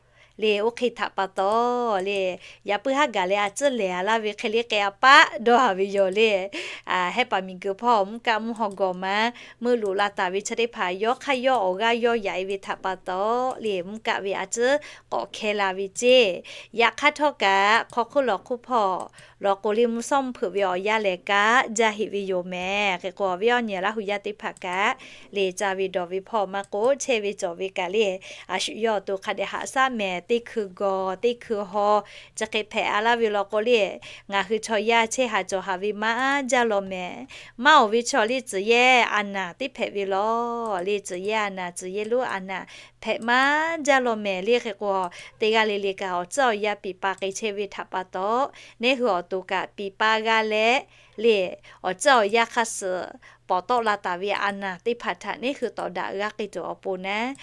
le. Oˇ hk'e htaꞈ pa taw le, yaꞈ puiˉ haˉ gaˬ leh a ciˉ lehˬ a laˇ ve hk'e le k'ai a paˆ dawˇ-a ve yoˬ le. Hehˆ paˍ miˬguiˬ hpawˇ mvuhˇ kaˆ mvuhˇ haw gawˬ ma meuˆ loꞈ la taˍ ve chi teˇ hpaˍ yawˇ hk'aˇ yawˇ awˬ g'aˇ yawˇ yaꞈ-e ve htaꞈ pa taw le, mvuhˇ kaˆ ve a ciˉ k'awꞈ hkeh la ve ceˇ. Yaꞈ hk'aˇ htawˇ kaꞈ hk'aw hkuˇ lawˬ hk'oˆ hpawˇ law k'o le, mvuhˇ shawˉ mvuhˇ hpeuꞈ ve awˬ yanˇ lehˬ kaꞈ jaˇ heꞈ ve yoˬ mehˍ. Hk'e k'o, awˬ viˉ awˬ nyi Laˇ hu yaˇ teˇ hpaˍ kaꞈ le, ca ve dawˬ ve hpawˇ maˇ k'oˆ, chehˇ ve cawˬ ve kaꞈ le, a shu yawˇ awˬ to hk'a dehꞈ haꞈ shaˉ mehˍ. Teˇ hkui gawˬ teˇ hkui haw chi hk'e hpehꞈ-a laˇ ve law k'o le, ngaˬ hui chaw yaˇ chehˇ haˍ cawˬ haˍ ve maˇ jaˇ law mehˍ. Maˇ-oˬ ve chaw le, tcuhˍ yehˇ a naˍ teˇ hpehꞈ ve law le. Tcuhˍ yehˇ a naˍ, tcuhˍ yehˇ lonˉ a naˍ hpehꞈ maˇ jaˇ law mehˍ le. Hk'e k'o, teˇ g'aˇ le le kaꞈ awˬ tcuhˉ awˬ yanˇ piˍ pa k'ai chehˇ ve htaꞈ pa taw, neˇ hui awˬ to kaꞈ piˍ pa g'a leh le, awˬ tcuhˉ awˬ yanˇ hk'aˇ suh pawˍ tawˆ la taˍ ve a naˍ teˇ hpaˍ htaꞈ neˇ hui tawˍ daꞈ g'a k'ai tuˬ awˬ pon naˉ,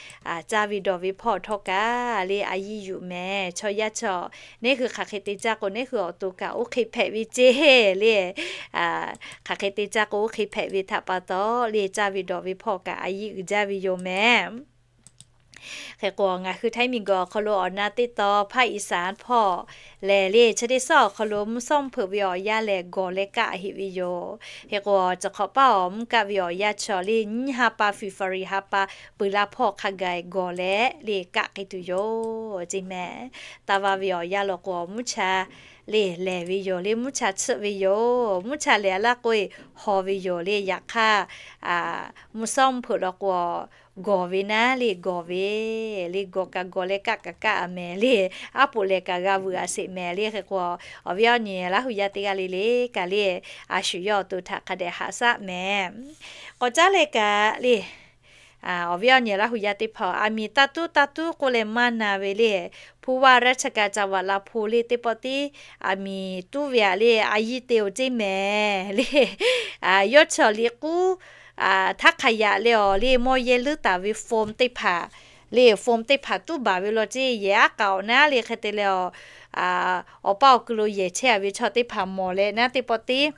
caˇ ve dawˬ ve hpawˇ htawˇ kaꞈ le a yiˇ yuˬ mehˍ. Chaw yaˇ chaw, neˇ hui hk'aˬ hk'e te caˇ k'o, neˇ hui awˬ to kaꞈ oˇ hk'e hpehꞈ ve ceˇ le. Hk'aˬ hk'e te caˇ k'o, oˇ hk'e hpehꞈ ve htaꞈ pa taw le, caˇ ve dawˬ ve hpawˇ kaꞈ a yiˇ uiˍ jaˇ ve yoˬ mehˍ. Hk'e k'o, ngaˬ hui Htaiˇ miˬguiˬ awˬ hk'aw lo awˬ na teˇ taw hpaˇ Iˉsaˍ hpawˇ lehˬ le, chi teˇ suhˉ awˬ hk'aw lo mvuhˇ shawˉ mvuhˇ hpeuꞈ ve awˬ yanˇ lehˬ gawˬ leh kaˆ heꞈ ve yoˬ. Hk'e k'o, chi hk'awꞈ paˉ awˬ mvuhˇ kaˆ ve awˬ yanˇ chaw le nyiˇ ha pa February ha pa peuˬ la hpawˇ hk'a gaˬ gawˬ leh le kaˆ k'ai tuˬ yoˬ ceˇ mehˍ. Taˇ va ve awˬ yanˇ law k'o, awˬ mvuhˇ cha le lehˬ ve yoˬ le, mvuhˇ cha tsuhˆ ve yoˬ. Mvuhˇ cha lehˬ laˇ k'o e haw ve yoˬ le. Yaꞈ hk'aˇ, mvuhˇ shawˉ mvuhˇ hpeuꞈ law k'o, gawˬ ve naˉ le gawˬ ve le, gawˬ kaꞈ gawˬ leh kaˆ kaꞈ kaˆ a mehˍ le. Aˉ poꞈ lehˬ kaꞈ g'a veuꞈ a sheˍ mehˍ le. Hk'e k'o, awˬ viˉ awˬ nyi Laˇ hu yaˇ teˇ g'aˇ le le kaꞈ le, a shu yawˇ awˬ to htaꞈ hk'a dehꞈ haꞈ shaˉ mehˍ. K'awꞈ caˉ leh kaꞈ le, awˬ viˉ awˬ nyi Laˇ hu yaˇ teˇ hpaˍ, aˬ miˍ taˇ tuˉ taˇ tuˉ k'oˆ leh maˇ na ve le, ผู้ว่าราชการจังหวัดลำพูน le teˇ pawˆ tiˉ aˬ miˍ tuˉ ve aꞈ le, a yiˇ te oˬ ceˇ mehˍ le. Yawˇ chaw liꞈ k'uˉ htaˇ hk'a yaꞈ leh awˬ le mawˇ yehˇ leuˉ taˍ ve form teˇ hpaˍ le, form teˇ hpaˍ tuˉ baˬ ve law ceˇ, yehˬ aˉ k'aꞈ awˬ naˉ le. Hk'e te leh, awˬ paˇ awˬ ku lo yehˬ chehˇ a ve chaw teˇ hpaˍ mawˬ leh naˉ teˇ pawˆ tiˉ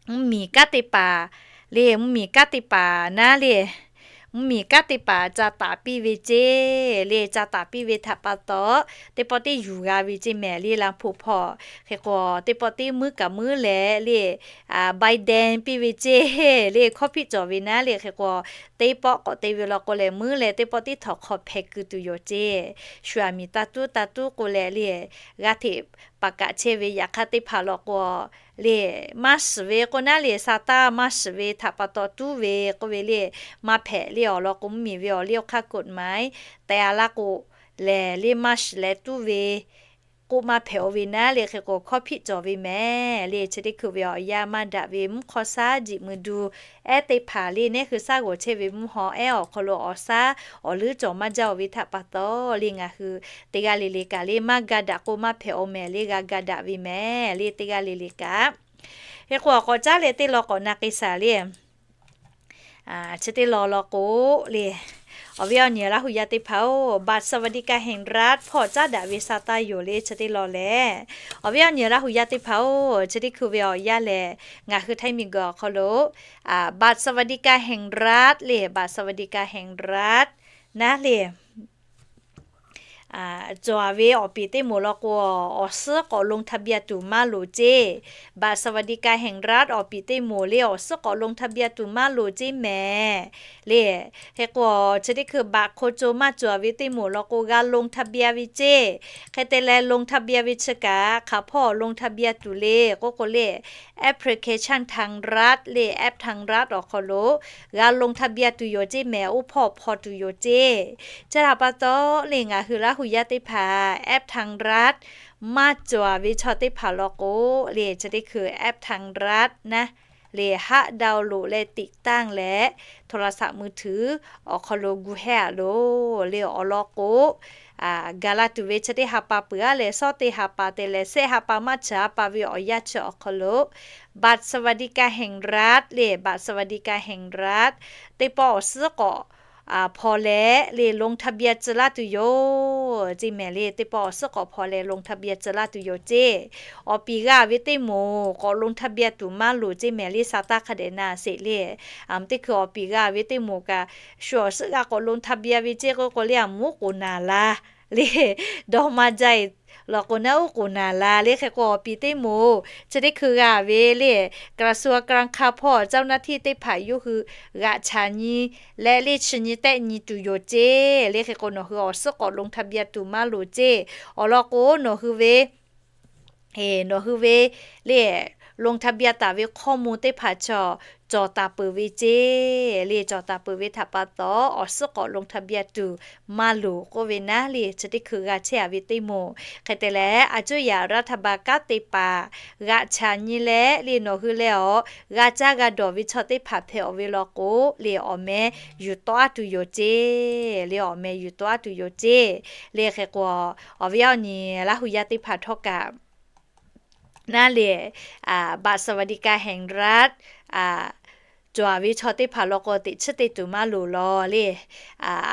mvuhˇmiˬ kanˉ te paˍ le, mvuhˇmiˬ kanˉ te paˍ naˉ le, mvuhˇmiˬ kanˉ te paˍ ca taˍ piˇ ve ceˇ le. Ca taˍ piˇ ve htaꞈ pa taw, teˇ pawˆ tiˉ yuˬ g'a ve ceˇ mehˍ le, Laˇ hpu hpawˇ. Hk'e k'o, teˇ pawˆ tiˉ muiˉ kaꞈ muiˉ leh le, Biden piˇ ve ceˇ le, hkawˇ hpiˆ cawˬ ve naˉ le. Hk'e k'o, teˇ pawˆ k'awꞈ te ve law k'o lehˬ, muiˉ leh teˇ pawˆ tiˉ htawnˍ hk'aw hpeh keu tuˬ yoˬ ceˇ. Shu aˬ miˍ taˇ tuˉ taˇ tuˉ k'oˆ leh le, g'aˇ hteꞈ paˍ kaꞈ chehˇ ve yaꞈ hk'aˇ teˇ hpaˍ law k'o le, maˇ shiˍ ve k'o naˉ le, sa taˇ maˇ shiˍ ve htaꞈ pa taw tuˉ ve k'oˆ ve le, maˇ hpehꞈ le. Awˬ lawn k'o, mvuhˇmiˬ ve awˬ liˇ awˬ hk'aˇ กฎหมาย tehˬ a laˇ k'o lehˬ le, maˇ shiˍ leh tuˉ ve k'oˆ maˇ hpehꞈ oˇ ve naˉ le. Hk'e k'o, hkawˇ hpiˆ cawˬ ve mehˍ le. Chi teˇ hkui ve awˬ yanˇ maˇ daꞈ ve mvuhˇ hk'awˇ shaˉ jiꞈ mui du ehˉ teˇ hpaˍ le, neˇ hui shaˉ g'awˬ chehˇ ve mvuhˇ haw ehˉ awˬ hk'aw lo awˬ shaˉ awˬ leuˉ cawˬ maˇ jaˇ oˬ ve htaꞈ pa taw le, ngaˬ hui teˇ g'aˇ le le kaꞈ le maˇ ga daꞈ k'o maˇ hpehꞈ oˇ mehˍ le, g'a ga daꞈ ve mehˍ le teˇ g'aˇ le le kaꞈ. Hk'e k'o, awˬ k'awꞈ caˉ leh teˇ law k'awꞈ na k'ai shaˍ le. Chi teˇ law law k'o le, awˬ viˉ awˬ nyi Laˇ hu yaˇ teˇ hpaˍ-oˬ, บัตรสวัสดิการแห่งรัฐ hpawˇ caˉ daꞈ ve sa taˇ yoˬ le. Chi teˇ law lehˬ, awˬ viˉ awˬ nyi Laˇ hu yaˇ teˇ hpaˍ-oˬ, chi teˇ hkui ve awˬ yanˇ lehˬ, ngaˬ hui Htaiˇ miˬguiˬ awˬ hk'aw lo บัตรสวัสดิการแห่งรัฐ le, บัตรสวัสดิการแห่งรัฐ naˉ le. Cawˬ ve awˬ piˍ teˇ moˍ law k'o, awˬ suhˉ k'awꞈ ลงทะเบียน tuˬ maˇ loˍ ceˇ. บัตรสวัสดิการแห่งรัฐ awˬ piˍ teˇ moˍ le awˬ suhˉ k'awꞈ ลงทะเบียน tuˬ maˇ loˍ ceˇ mehˍ le. Hk'e k'o, chi teˇ hkui บัตรคนจน maˇ cawˬ ve teˇ moˍ law k'o, g'a ลงทะเบียน ve ceˇ. Hk'e te leh ลงทะเบียน ve chi kaꞈ hk'aˬ hpawˇ ลงทะเบียน tuˬ le k'oˆ k'o le, application ทางรัฐ le, app ทางรัฐ awˬ hk'aw lo g'a ลงทะเบียน tuˬ yoˬ ceˇ mehˍ. Oˇ hpawˇ hpaw tuˬ yoˬ ceˇ. Chi htaꞈ pa taw le, ngaˬ hui Laˇ hu yaˇ teˇ hpaˍ แอปธนาคาร maˇ cawˬ ve chaw teˇ hpaˍ law k'o le, chi teˇ hkui แอปธนาคาร naˉ le, หา ดาวน์โหลด leh ติดตั้ง leh โทรศัพท์มือถือ awˬ hk'aw lo gu hehˉ a loˬ le. Awˬ lawn k'o, gaˬ la tuˬ ve chi teˇ ha pa peuˬ aˉ leh, shawˉ teˇ ha pa te leh shehˆ ha pa maˇ chi a pa ve awˬ yanˇ chi awˬ hk'aw lo บัตรสวัสดิการแห่งรัฐ le, บัตรสวัสดิการแห่งรัฐ teˇ pawˆ awˬ suhˉ k'awꞈ hpaw leh le, ลงทะเบียน tcuh laˇ tuˬ yoˬ ceˇ mehˍ le. Teˇ pawˆ awˬ suhˉ k'awꞈ hpaw leh ลงทะเบียน tcuh laˇ tuˬ yoˬ ceˇ. Awˬ piˍ g'a ve teˇ moˍ k'awꞈ ลงทะเบียน tuˬ maˇ loˍ ceˇ mehˍ le. Sa taˇ hk'a dehꞈ na sheˍ le. Teˇ hkui awˬ piˍ g'a ve teˇ moˍ kaꞈ, shu awˬ suhˉ g'a k'awꞈ ลงทะเบียน ve ceˇ k'oˆ k'o le, a moˍ oˉ k'oˍ naˍ la le, dawˇ maˇ jaˇ e law k'o naˉ oˉ k'oˍ naˍ la le. Hk'e k'o, awˬ piˍ teˇ moˍ chi teˇ hkui g'a ve le, กระทรวงการคลัง hpawˇ เจ้าหน้าที่ teˇ hpaˍ yawˇ hui g'aꞈ chaꞈ nyi leh le, chi nyi tehˆ nyi tuˬ yoˬ ceˇ le. Hk'e k'o, nawˬ hui awˬ suhˉ k'awꞈ ลงทะเบียน tuˬ maˇ loˍ ceˇ. Awˬ lawn k'o, nawˬ hui ve nawˬ hui ve le, ลงทะเบียน taˍ ve hkawˇ mvuh teˇ hpaˍ chaw cawˬ taˍ peuˬ ve ceˇ le. Cawˬ taˍ peuˬ ve htaꞈ pa taw, awˬ suhˉ k'awꞈ ลงทะเบียน tuˬ maˇ loˍ k'oˆ ve naˉ le, chi teˇ hkui g'a chehˇ-a ve teˇ moˍ. Hk'e te leh, a cuˇ yaꞈ รัฐบาล kanˉ te paˍ g'aꞈ chaꞈ nyi leh le, nawˬ hui leh awˬ g'a caˇ g'a dawˬ ve chaw teˇ hpaˍ hpehꞈ-aˬ ve law k'o le, awˬ meh yuˬ tawˆ-a tuˬ yoˬ ceˇ le. Awˬ meh yuˬ tawˆ-a tuˬ yoˬ ceˇ le. Hk'e k'o, awˬ viˉ awˬ nyi Laˇ hu yaˇ teˇ hpaˍ htawˇ kaꞈ naˉ le, บัตรสวัสดิการแห่งรัฐ cawˬ-a ve chaw teˇ hpaˍ law k'o, teꞈ chiˉ te tuˬ maˇ loˍ law le.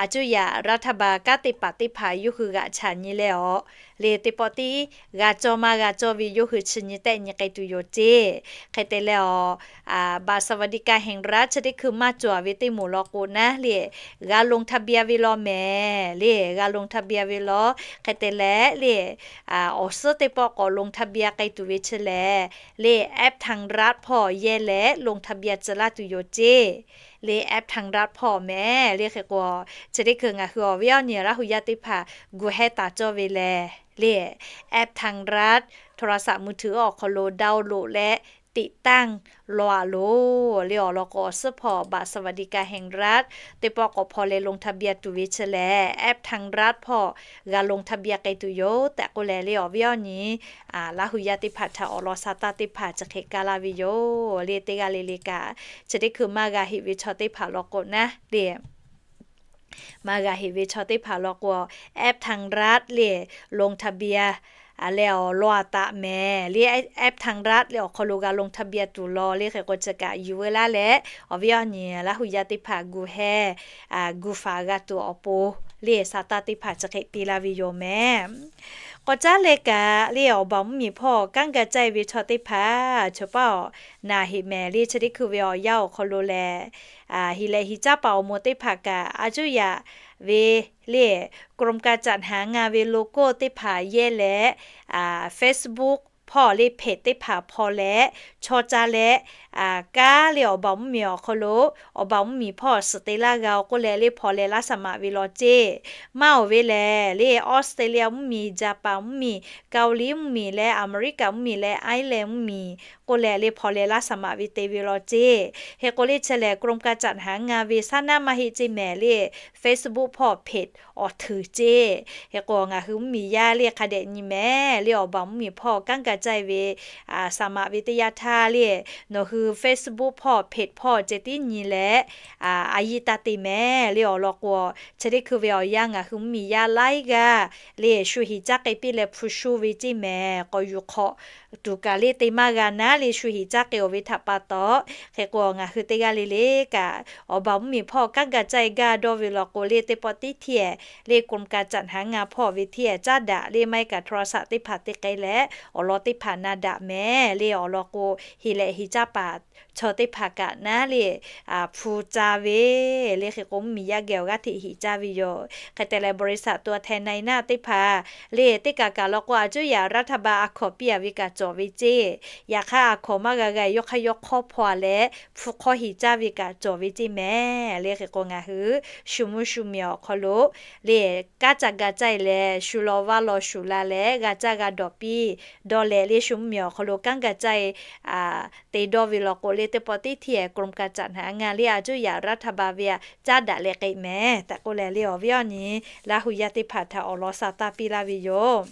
A cuˇ yaꞈ รัฐบาล kanˉ te paˍ teˇ hpaˍ yawˇ hui g'aꞈ chaꞈ nyi leh awˬ le, teˇ pawˆ tiˉ g'a cawˇ maˇ g'a cawˇ ve yawˇ hui chi nyi tehˆ nyi k'ai tuˬ yoˬ ceˇ. Hk'e te leh awˬ, บัตรสวัสดิการแห่งรัฐ chi teˇ hkui maˇ cawˬ-a ve teˇ moˍ law k'o naˉ le, g'a ลงทะเบียน ve law mehˍ le, g'a ลงทะเบียน ve law. Hk'e te leh le, awˬ suhˉ teˇ pawˆ k'awꞈ ลงทะเบียน k'ai tuˬ ve chi lehˬ le, แอปไทยรัฐ hpawˇ yehˇ leh ลงทะเบียน tcuh laˇ tuˬ yoˬ ceˇ le. แอปไทยรัฐ hpawˇ mehˍ le. Hk'e k'o, chi teˇ hkui ngaˬ hui awˬ viˉ awˬ nyi Laˇ hu yaˇ teˇ hpaˍ gu hehˇ taˍ cawˇ ve lehˬ le, แอปไทยรัฐ โทรศัพท์มือถือ awˬ hk'aw lo download leh ติดตั้ง law-a loˬ le. Awˬ lawn k'o, awˬ suhˉ hpawˇ บัตรสวัสดิการแห่งรัฐ teˇ pawˆ k'awꞈ hpaw leh ลงทะเบียน tuˬ ve chi lehˬ, แอปไทยรัฐ hpawˇ g'a ลงทะเบียน k'ai tuˬ yoˬ tehꞈ k'oˆ leh le, awˬ viˉ awˬ nyi Laˇ hu yaˇ teˇ hpaˍ htaꞈ awˬ lawn sa taˇ teˇ hpaˍ chi hk'e kaˇ laˇ ve yoˬ le. Teˇ g'aˇ le le kaꞈ, chi teˇ hkui maˇ g'a heꞈ ve chaw teˇ hpaˍ law k'o naˉ le, maˇ g'a heꞈ ve chaw teˇ hpaˍ law k'o, แอปไทยรัฐ le ลงทะเบียน leh awˬ lawn-a taˍ mehˍ le. แอปไทยรัฐ le awˬ hk'aw lo g'a ลงทะเบียน tuˬ law le. Hk'e k'o, chi kaꞈ yuˬ veu laˇ leh, awˬ viˉ awˬ nyi Laˇ hu yaˇ teˇ hpaˍ gu hehˇ gu faˍ g'a tuˬ awˬ pon le, sa taˇ teˇ hpaˍ chi hk'e piˇ laˇ ve yoˬ mehˍ. K'awꞈ caˉ leh kaꞈ le, awˬ baˬ mvuhˇmiˬ hpawˇ kanˉ ga caˇ-e ve chaw teˇ hpaˍ chaw paˉ awˬ naˬ heꞈ mehˍ le. Chi teˇ hkui ve awˬ yanˇ awˬ hk'aw lo lehˬ, hiˍ lehꞈ hiˍ caˇ paˍ awˬ moˍ teˇ hpaˍ kaꞈ a cuˇ yaꞈ ve le, กรมการจัดหางาน ve โลโก้ teˇ hpaˍ yehˇ leh, Facebook hpawˇ le เพจ teˇ hpaˍ hpaw leh, chaw ca leh, kanˉ le awˬ baˬ mvuhˇmiˬ awˬ hk'aw lo awˬ baˬ mvuhˇmiˬ hpawˇ suhˍ te laˇ g'a-o k'oˆ leh le, hpaw leh laˇ saˍ maꞈ ve law ceˇ. Maˇ-oˬ ve lehˬ le, Australia mvuhˇmiˬ, Japan mvuhˇmiˬ, Kaoˍliˇ mvuhˇmiˬ leh America mvuhˇmiˬ leh Ireland mvuhˇmiˬ k'oˆ leh le, hpaw leh laˇ saˍ maꞈ ve te ve law ceˇ. Hk'e k'o le, chi lehˬ กรมการจัดหางาน ve saˉ naˉ maˇ heˆ ceˇ mehˍ le, Facebook hpawˇ เพจ awˬ hteuˍ ceˇ. Hk'e k'o, ngaˬ hui mvuhˇmiˬ yaˇ le hk'a dehꞈ nyi mehˍ le, awˬ baˬ mvuhˇmiˬ hpawˇ kanˉ ga caˇ-e ve saˍ maꞈ ve teˇ yanˇ htaˇ le, nawˬ hui Facebook hpawˇ เพจ hpawˇ ceh tiˉ nyi leh, a yiˇ taˇ te mehˍ le. Awˬ lawn k'o, chi teˇ hkui ve awˬ yanˇ ngaˬ hui mvuhˇmiˬ yaˇ laiˉ g'aˇ le shu hiˍ caˇ k'ai piˇ leh hpu shu ve ceˇ mehˍ. K'awꞈ yuˬ hk'awꞈ tuˬ kaꞈ le te maˇ g'a naˉ le shu hiˍ caˇ k'ai-oˬ ve htaꞈ pa taw, hk'e k'o ngaˬ hui teˇ g'aˇ le le kaꞈ awˬ baˬ mvuhˇmiˬ hpawˇ kanˉ ga caˇ-e gaˇ dawˇ ve law k'o le, teˇ pawˆ tiˉ hteˇ le กรมการจัดหางาน hpawˇ ve hteˇ caˉ daꞈ le maˇ heˆ kaꞈ โทรศัพท์ teˇ hpaˍ te k'ai leh awˬ lawn teˇ hpaˍ na daꞈ mehˍ le. Awˬ lawn k'o, hiˍ lehꞈ hiˍ caˇ paˍ chaw teˇ hpaˍ kaꞈ naˉ le hpu ca ve le. Hk'e k'o mvuhˇmiˬ yaˇ geh awˬ g'aˇ hteꞈ hiˍ caˇ ve yoˬ. Hk'e te leh บริษัท ตัวแทนนายหน้า teˇ hpaˍ le, teˇ kaˬ kaˬ law k'o a cuˇ yaꞈ รัฐบาล a hkawnˍ piˇ-a ve kaꞈ cawˬ ve ceˇ. Yaꞈ hk'aˇ a hkawnˍ maˇ g'a g'a yawˇ hk'aˇ yawˇ hk'awˇ hpaw-a leh hpu hk'awˇ hiˍ caˇ ve kaꞈ cawˬ ve ceˇ mehˍ le. Hk'e k'o ngaˬ hui shu mvuhˇ shu miˬ awˬ hk'aw lo le, kanˉ ca ga caˇ-e leh shu law vaˇ law shuˍ la leh g'a caˇ g'a dawˬ piˇ dawˇ leh le, shu mvuhˇmiˬ awˬ hk'aw lo kanˉ ga caˇ-e te dawˇ ve law k'o le, teˇ pawˆ tiˉ hteˇ กรมการจัดหางาน le a cuˇ yaꞈ รัฐบาล ve aꞈ caˉ daꞈ leh k'ai mehˍ tehꞈ k'oˆ leh le, awˬ viˉ awˬ nyi Laˇ hu yaˇ teˇ hpaˍ htaꞈ awˬ lawn sa taˇ piˇ laˇ ve yoˬ.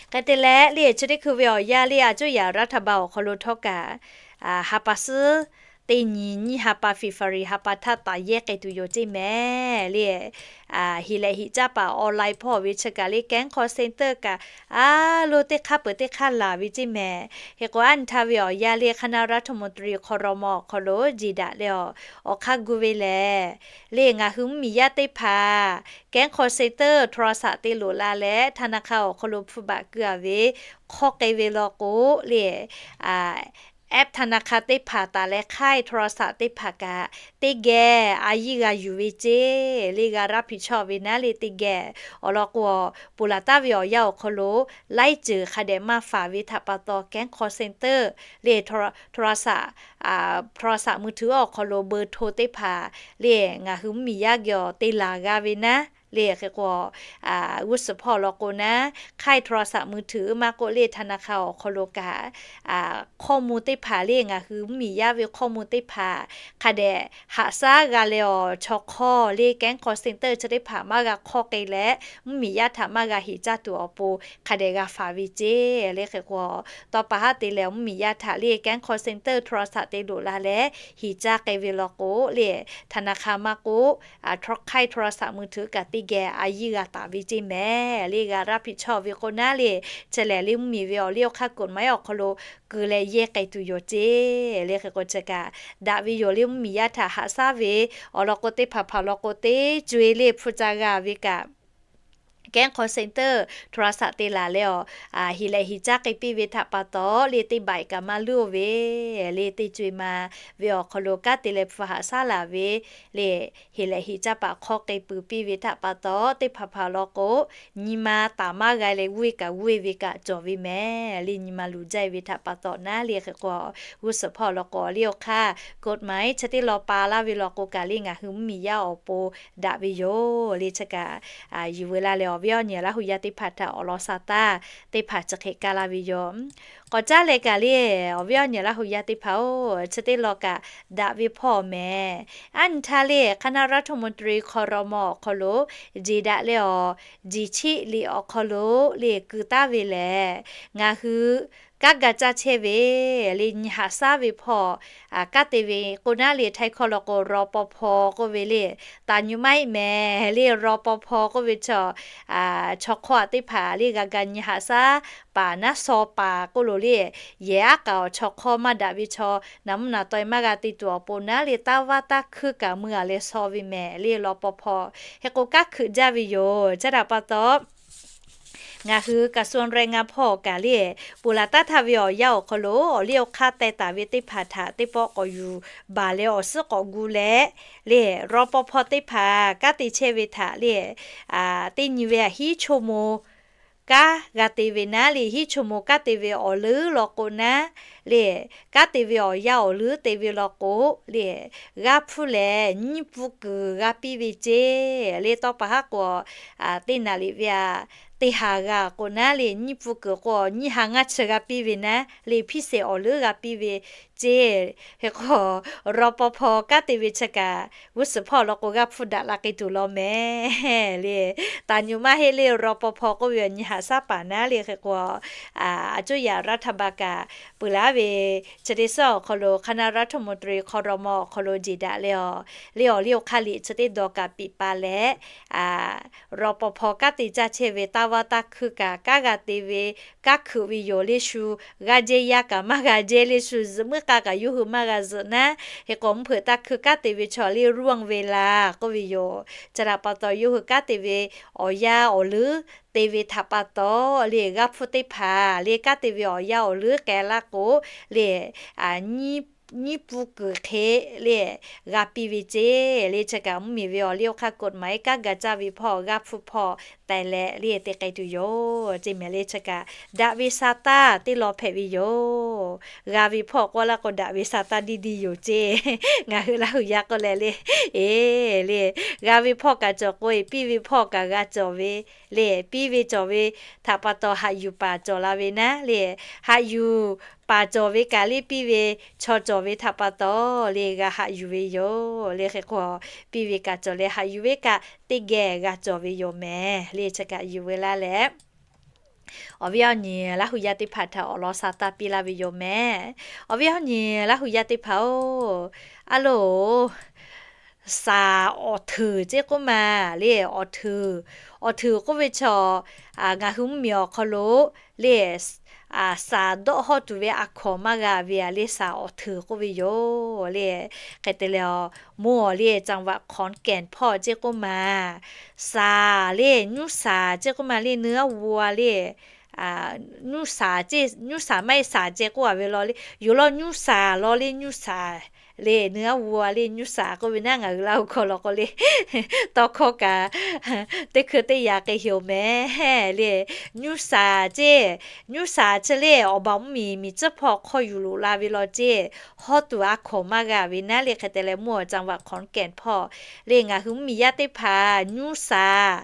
Hk'e te leh le, chi teˇ hkui ve awˬ yanˇ le a cuˇ yaꞈ รัฐบาล awˬ hk'aw lo htawˇ kaꞈ ha pa suhˉ teˇ nyi nyiˇ ha pa February ha pa htaˇ taˍ yehˇ k'ai tuˬ yoˬ ceˇ mehˍ le. Hiˍ lehꞈ hiˍ caˇ paˍ online hpawˇ ve chi kaꞈ le, แก๊ง call center kaꞈ a lo teˇ hk'aˇ peuˬ teˇ hk'aˇ laˬ ve ceˇ mehˍ. Hk'e k'o, aˉ nyi htaˇ ve awˬ yanˇ le คณะรัฐมนตรี ครม. awˬ hk'aw lo jiˬ daꞈ leh awˬ hk'aˇ gu ve lehˬ le, ngaˬ hui mvuhˇmiˬ yaˇ teˇ hpaˍ แก๊ง call center โทรศัพท์ te loꞈ la leh ธนาคาร awˬ hk'aw lo hpu baꞈ keu-a ve hk'awˇ k'ai ve law k'o le, app ธนาคาร teˇ hpaˍ taˍ leh hk'aiˉ โทรศัพท์ teˇ hpaˍ kaꞈ teˇ geh a yiˇ g'a yuˬ ve ceˇ le, g'a รับผิดชอบ ve naˉ le teˇ geh. Awˬ lawn k'o, ponˬ laˬ taˍ ve awˬ yanˇ awˬ hk'aw lo laiˉ ceuˬ hk'a dehꞈ maˇ faˍ ve htaꞈ pa taw แก๊ง call center le โทรศัพท์ มือถือ awˬ hk'aw lo เบอร์โทร teˇ hpaˍ le ngaˬ hui mvuhˇmiˬ yaˇ geh awˬ te laˬ g'a ve naˉ le hk'e k'o, g'uˇ suhˍ hpawˇ law k'o naˉ, ค่ายโทรศัพท์มือถือ maˇ k'oˆ le ธนาคาร awˬ hk'aw lo kaꞈ, hkawˇ mvuh teˇ hpaˍ le ngaˬ hui mvuhˇmiˬ yaˇ ve hkawˇ mvuh teˇ hpaˍ hk'a dehꞈ haꞈ shaˉ g'a leh awˬ, chaw hk'awˇ le แก๊ง call center chi teˇ hpaˍ maˇ g'a hk'awˇ k'ai leh, mvuhˇmiˬ yaˇ htaꞈ maˇ g'a heˍ caˇ tuˬ awˬ pon hk'a dehꞈ g'a faˍ ve ceˇ le hk'e k'o, tawˇ pa haˉ te leh mvuhˇmiˬ yaˇ htaꞈ le แก๊ง call center โทรศัพท์ te loꞈ la leh heˍ caˇ k'ai ve law k'o le, ธนาคาร maˇ k'oˆ, ค่ายโทรศัพท์มือถือ kaꞈ teˇ geh a yiˇ g'a taˍ ve ceˇ mehˍ le g'a รับผิดชอบ ve k'o naˉ le, chi lehˬ le mvuhˇmiˬ ve awˬ liˇ awˬ hk'aˇ กฎหมาย awˬ hk'aw lo keu leh yehˇ k'ai tuˬ yoˬ ceˇ le hk'e k'o, chi kaꞈ daꞈ ve yoˬ le mvuhˇmiˬ yaˇ htaꞈ haꞈ shaˉ ve awˬ lawn k'o, teˇ hpaˍ hpaˍ law k'o teˇ co e le hpu ca g'a ve kaꞈ แก๊ง call center โทรศัพท์ te laˬ leh awˬ, heˍ lehˬ heˍ caˇ k'ai piˇ ve htaꞈ pa taw le teˇ ใบ kaꞈ maˇ luˇ ve le teˇ co e ma ve awˬ hk'aw lo kanˉ te leh hpu haꞈ shaˉ laˬ ve le, heˍ lehˬ heˍ caˇ paˍ hk'awˇ k'ai peuˬ piˇ ve htaꞈ pa taw, teˇ hpaˍ hpaˍ law k'o, nyi ma taˍ maˇ g'a leh g'uˇ e kaꞈ g'uˇ e ve kaꞈ cawˬ ve mehˍ le nyi ma luˬ jaˇ ve htaꞈ pa taw naˉ le hk'e k'o, g'uˇ suhˍ hpawˇ law k'o awˬ liˇ awˬ hk'aˇ กฎหมาย chi teˇ law pa laˇ ve law k'o kaꞈ le ngaˬ hui mvuhˇmiˬ yaˇ awˬ pon daꞈ ve yoˬ le chi kaꞈ, yuˬ veu la leh awˬ viˉ awˬ nyi Laˇ hu yaˇ teˇ hpaˍ htaꞈ awˬ lawn sa taˇ teˇ hpaˍ chi hk'e kaˇ laˇ ve yoˬ. K'awꞈ caˉ leh kaꞈ le, awˬ viˉ awˬ nyi Laˇ hu yaˇ teˇ hpaˍ-oˬ, chi teˇ law kaꞈ daꞈ ve hpawˇ mehˍ. Aˉ nyi htaˇ le คณะรัฐมนตรี ครม. awˬ hk'aw lo jeˬ daꞈ leh awˬ, jeˬ chiˆ liꞈ awˬ hk'aw lo le keu taˍ ve lehˬ, ngaˬ hui kanˉ ga caˇ chehˇ ve le nyi haꞈ shaˉ ve hpawˇ kanˉ te ve k'o naˉ le ไทย hkawˇ law k'o รปภ. k'oˆ ve le, taˍ nyu maˇ heˆ mehˍ le รปภ. k'oˆ ve chaw, chaw hk'awˇ aꞈ teˇ hpaˍ le g'a ga nyi haꞈ shaˉ paˍ naˉ shaw paˍ k'oˆ lo le, yehˬ aˉ k'aꞈ awˬ chaw hk'awˇ maˇ daꞈ ve chaw naˍ mvuhˇ naˍ taweh maˇ g'a te tuˬ awˬ pon naˉ le taˇ vaˇ taˇ hkuiˇ kaꞈ mui a leh shaw ve mehˍ le รปภ. hk'e k'o kanˉ hkuiꞈ jaˇ ve yoˬ. Chi htaꞈ pa taw ngaˬ hui กระทรวงแรงงาน hpawˇ kaꞈ le, ponˬ laˬ taˉ htaˇ ve awˬ yanˇ awˬ hk'aw lo awˬ liˇ awˬ hk'aˇ teh taˍ ve teˇ hpaˍ htaꞈ teˇ pawˆ k'awꞈ yuˬ baˬ leh awˬ suhˉ k'awꞈ gu leh le, รปภ. teˇ hpaˍ kanˉ te chehˇ ve htaꞈ le, teˇ nyi ve aꞈ hiˉ ชั่วโมง kanˉ g'a te ve naˉ le hiˉ ชั่วโมง kanˉ te ve awˬ leuˉ law k'o naˉ le, kanˉ te ve awˬ yanˇ awˬ leuˉ te ve law k'o le, g'aˇ hpfuhˇ lehˬ nyiˇ pun kuiˬ g'a piˇ ve ceˇ le tawˇ pa haˉ k'o, teˇ naˍ riˍ ve aꞈ teˇ ha g'a k'o naˉ le nyiˇ pun kuiˬ k'o nyiˇ ha ngaˇ chi g'a piˇ ve naˉ le พิเศษ awˬ leuˉ g'a piˇ ve ceˇ. Hk'e k'o รปภ. kanˉ te ve chi kaꞈ g'uˇ suhˍ hpawˇ law k'o g'aˇ hpfuhˇ daꞈ la k'ai tuˬ law mehˍ le. Taˍ nyu maˇ heˆ le รปภ. k'oˆ ve awˬ nyi haꞈ shaˉ paˍ naˉ le hk'e k'o, aˬ cuˇ yaꞈ รัฐบาล kaꞈ peuˬ laˇ ve chi teˇ suhˉ awˬ hk'aw lo คณะรัฐมนตรี ครม. awˬ hk'aw lo jeˬ daꞈ leh awˬ, le awˬ liˇ awˬ hk'aˇ liꞈ chi teˇ dawˬ kaꞈ piꞈ pa leh, รปภ. kanˉ te caˇ chehˇ ve taˇ vaˇ taˇ hkuiˇ kaꞈ kanˉ g'a te ve, kanˉ hkuiꞈ ve yoˬ le shu g'a jehˇ yaˇ kaꞈ maˇ g'a jehˇ le shu zuhꞈ muiˉ k'a kaꞈ yawˇ hui maˇ g'a zuhꞈ naˉ, hk'e k'o mvuhˇ hpeuꞈ taˇ hkuiˇ kanˉ te ve chaw le ร่วงเวลา k'oˆ ve yoˬ. Chi htaꞈ pa taw yawˇ hui kanˉ te ve awˬ yanˇ awˬ leuˉ te ve htaꞈ pa taw le g'aˇ hpfuhˇ teˇ hpaˍ le kanˉ te ve awˬ yanˇ awˬ leuˉ k'ai laˇ k'o le, nyiˇ pun kuiˬ hk'e le g'a piˇ ve ceˇ le chi kaꞈ mvuhˇmiˬ ve awˬ liˇ awˬ hk'aˇ กฎหมาย kanˉ ga caˇ ve hpawˇ g'aˇ hpfuhˇ hpawˇ teh leh le te k'ai tuˬ yoˬ ceˇ mehˍ le chi kaꞈ daꞈ ve sa taˇ teˇ law hpehꞈ ve yoˬ. G'a ve hpawˇ k'oˆ laˇ k'o daꞈ ve sa taˇ diˇ diˇ yoˬ ceˇ. Ngaˬ hui Laˇ hu yaˇ k'oˆ leh le, eˬ le, g'a ve hpawˇ kaꞈ cawˬ k'o eˬ piˇ ve hpawˇ kaꞈ g'a cawˬ ve le, piˇ ve cawˬ ve htaꞈ pa taw haꞈ yuˬ paˍ cawˬ la ve naˉ le, haꞈ yuˬ paˍ cawˬ ve kaꞈ le piˇ ve chaw cawˬ ve htaꞈ pa taw le g'a haꞈ yuˬ ve yoˬ le hk'e k'o, piˇ ve kaꞈ cawˬ leh haꞈ yuˬ ve kaꞈ teˇ geh g'a cawˬ ve yoˬ mehˍ le chi kaꞈ yuˬ veu laˇ leh awˬ viˉ awˬ nyi Laˇ hu yaˇ teˇ hpaˍ htaꞈ awˬ lawn sa taˇ piˇ laˇ ve yoˬ mehˍ. Awˬ viˉ awˬ nyi Laˇ hu yaˇ teˇ hpaˍ-oˬ, a loˬ, saˍ awˬ hteuˍ ceˇ k'oˆ ma le, awˬ hteuˍ, awˬ hteuˍ k'oˆ ve chaw, ngaˬ hui mvuhˇmiˬ awˬ hk'aw lo le, saˍ dawˆ hawˇ tuˬ ve a hkawnˍ maˇ g'a ve a le saˍ awˬ hteuˍ k'oˆ ve yoˬ le. Hk'e te leh, mvuhˇ awˬ le จังหวัดขอนแก่น hpawˇ ceˇ k'oˆ ma, saˍ le nyuˇ saˍ ceˇ k'oˆ ma le nuˇ a wu a le, nyuˇ saˍ ceˇ, nyuˇ saˍ maˇ heˆ saˍ ceh k'oˆ a ve law le, yoˬ law nyuˇ saˍ law le nyuˇ saˍ Le nuˇ aˉ wu le nyuˇ saˍ k'oˆ ve naˉ, ngaˬ hui Laˇ huˍ hkawˇ law k'o le, tawˇ hkawˇ kaꞈ teˇ hkui teˇ yaꞈ k'ai heˍ-oˬ mehˍ le. Nyuˇ saˍ ceˇ, nyuˇ saˍ chi le awˬ baˬ mvuhˇ miˬ miˬ tcuhˉ hpawˇ hk'aw yuˬ loꞈ la ve law ceˇ, hawˉ tuˬ a hkawˍ maˇ g'a ve naˉ le. Hk'e te leh mvuhˇ awˬ จังหวัดขอนแก่น hpawˇ le ngaˬ hui mvuhˇ miˬ yaˇ teˇ hpaˍ nyuˇ saˍ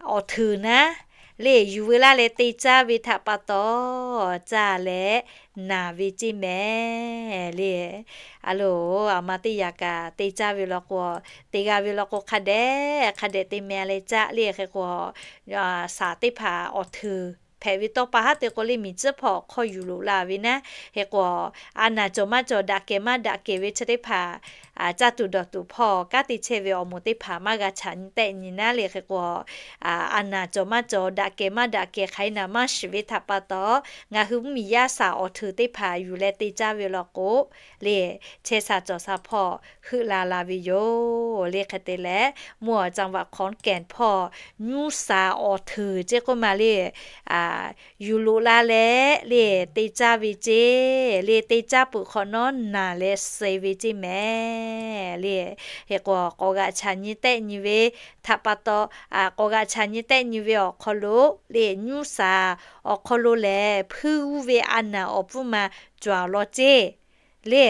awˬ hteuˍ naˉ le yuˬ veu laˇ leh te caˇ ve htaꞈ pa taw, caˇ leh naˬ ve ceˇ mehˍ le. A loˬ, aˬ ma teˇ yaꞈ kaꞈ te caˇ ve law k'o, te g'a ve law k'o hk'a dehꞈ hk'a dehꞈ te mehˍ leh caˇ le. Hk'e k'o, saˍ teˇ hpaˍ awˬ hteuˍ hpehꞈ ve tawˇ pa haˉ te k'o le miˬ tcuhˉ hpawˇ hk'aw yuˬ loꞈ la ve naˉ. Hk'e k'o, a naˬ cawˬ maˇ cawˬ, daꞈ kehˬ maˇ daꞈ kehˬ ve chi teˇ hpaˍ caˇ tuˬ dawˬ tuˬ hpawˇ kanˉ te chehˇ ve awˬ moˍ teˇ hpaˍ maˇ g'a chaꞈ nyi tehˆ nyi naˉ le. Hk'e k'o, a naˬ cawˬ maˇ cawˬ, daꞈ kehˬ maˇ daꞈ kehˬ hk'aˬ hk'e naˬ maˇ shiˍ ve htaꞈ pa taw, ngaˬ hui mvuhˇ miˬ yaˇ saˍ awˬ hteuˍ teˇ hpaˍ yuˬ leh te caˇ ve law k'o le, chehˇ sha cawˬ sha hpawˇ heuˆ la la ve yoˬ le. Hk'e te leh mvuhˇ awˬ จังหวัดขอนแก่น hpawˇ nyuˇ saˍ awˬ hteuˍ ceˇ k'oˆ ma le, yuˬ loꞈ la leh le te caˇ ve ceˇ le, te caˇ peuˬ hk'awꞈ nawˉ naˬ leh suh ve ceˇ mehˍ le. Hk'e k'o, k'awꞈ g'aꞈ chaꞈ nyi tehˆ nyi ve htaꞈ pa taw, k'awꞈ g'aꞈ chaꞈ nyi tehˆ nyi ve awˬ hk'aw lo le nyuˇ saˍ awˬ hk'aw lo lehˬ hpuiˇ g'uˇ ve a naˬ awˬ pfuhˇ ma cawˬ law ceˇ le.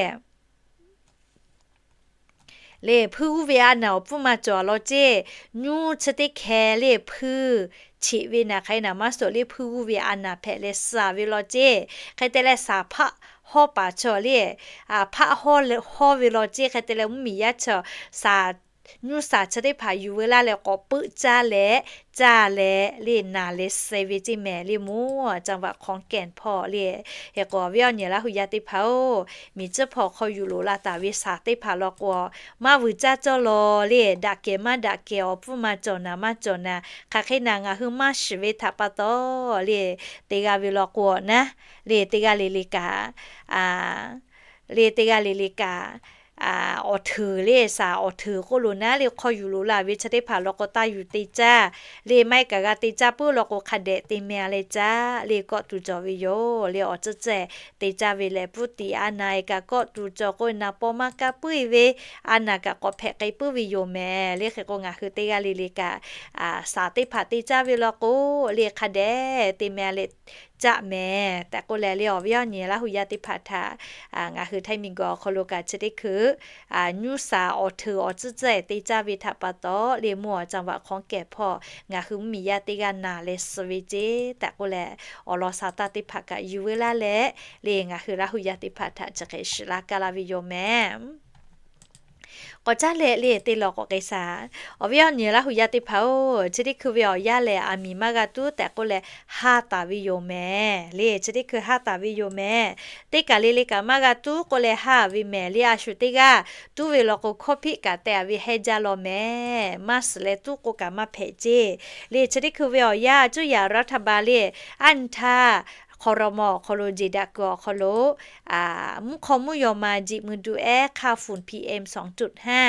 Le hpuiˇ g'uˇ ve a naˬ awˬ pfuhˇ ma cawˬ law ceˇ. Nyuˇ chi teˇ hkeh le hpuiˇ cheꞈ ve naˬ hk'aˬ hk'e naˬ maˇ suhˍ le hpuiˇ g'uˇ ve a naˬ hpehꞈ leh suh ve law ceˇ. Hk'e te leh saˍ hpaˆ hawˉ paˍ chaw le, hpaˆ hawˉ ve law ceˇ. Hk'e te leh mvuhˇ miˬ yaˇ chaw saˍ, nyuˇ saˍ chi teˇ hpaˍ yuˬ veu laˇ leh k'awꞈ peuˆ caˇ leh, caˇ leh le naˬ leh suh ve ceˇ mehˍ le mvuhˇ awˬ จังหวัดขอนแก่น hpawˇ le. Hk'e k'o, awˬ viˉ awˬ nyi Laˇ huˍ yaˇ teˇ hpaˍ-oˬ, miˬ tcuhˉ hpawˇ hk'aw yuˬ loꞈ la taˍ ve saˍ teˇ hpaˍ law k'o, maˇ vuiˬ caˇ cawˇ law le, daꞈ kehˬ maˇ daꞈ kehˬ, awˬ pfuhˇ ma cawˬ naˬ maˇ cawˬ naˬ, hk'aˬ hk'e naˬ ngaˬ hui maˇ shiˍ ve htaꞈ pa taw le, te g'a ve law k'o naˉ, le teˇ g'aˇ le le kaꞈ le teˇ g'aˇ le le kaꞈ, awˬ hteuˍ le saˍ awˬ hteuˍ k'oˆ lo naˉ le hk'aw yuˬ loꞈ la ve chi teˇ hpaˍ law k'o taˇ yuˬ te caˇ le, maˇ heˆ kaꞈ g'a te caˇ puiˉ law k'o hk'a dehꞈ te mehˍ leh caˇ le kawˆ tuˬ cawˬ ve yoˬ le. Awˬ tcuhˉ cehˇ te caˇ ve lehˬ, pfuhˇ tiꞈ a naˬ e kaꞈ kawˆ tuˬ cawˬ k'o, naˬ paw maˇ kaˇ puiˉ ve a naˬ kaꞈ k'awꞈ hpehꞈ k'ai puiˉ ve yoˬ mehˍ le. Hk'e k'o, ngaˬ hui teˇ g'aˇ le le kaꞈ saˍ teˇ hpaˍ te caˇ ve law k'o le hk'a dehꞈ te mehˍ leh caˇ mehˍ tehꞈ k'oˆ leh le, awˬ viˉ awˬ nyi Laˇ huˍ yaˇ teˇ hpaˍ htaꞈ ngaˬ hui Htaiˇ miˬguiˬ awˬ hk'aw lo kaꞈ chi teˇ hkui nyuˇ saˍ awˬ hteuˍ awˬ tcuhˉ cehˇ te caˇ ve htaꞈ pa taw le mvuhˇ awˬ จังหวัดขอนแก่น hpawˇ ngaˬ hui mvuhˇ miˬ yaˇ teˇ g'aˇ naˬ leh suh ve ceˇ tehꞈ k'oˆ leh, awˬ lawn saˍ taˇ teˇ hpaˍ kaꞈ yuˬ veu laˇ leh le ngaˬ hui Laˇ huˍ yaˇ teˇ hpaˍ htaꞈ chi hk'e shiˍ la ka la ve yoˬ mehˍ. K'awꞈ caˉ leh le te lawˬ k'awꞈ k'ai shaˍ. Awˬ viˉ awˬ nyi Laˇ huˍ yaˇ teˇ hpaˍ-oˬ, chi teˇ hkui ve awˬ yanˇ lehˬ, aˬ miˍ maˇ g'a tuˉ tehꞈ k'oˆ leh, haˇ taˍ ve yoˬ mehˍ le. Chi teˇ hkui haˇ taˍ ve yoˬ mehˍ. Teˇ kaˬ le le kaꞈ maˇ g'a tuˉ k'oˆ leh haˇ ve mehˍ le. A shu teˇ g'aˇ tuˉ ve law k'o, hkawˇ hpiˆ kaꞈ teh a ve hehnˇ jaˇ law mehˍ. Maˇ suhˍ leh tuˉ k'o kaꞈ maˇ hpehꞈ ceˇ le. Chi teˇ hkui ve awˬ yanˇ cuˇ yaꞈ รัฐบาล le, aˉ nyi htaˇ ครม. awˬ hk'aw lo jeˬ daꞈ kuiˬ awˬ hk'aw lo mvuhˇ hk'aw mvuhˇ yaw ma jiꞈ mui du ehˉ hk'aˇ ฝุ่น PM สองจุดห้า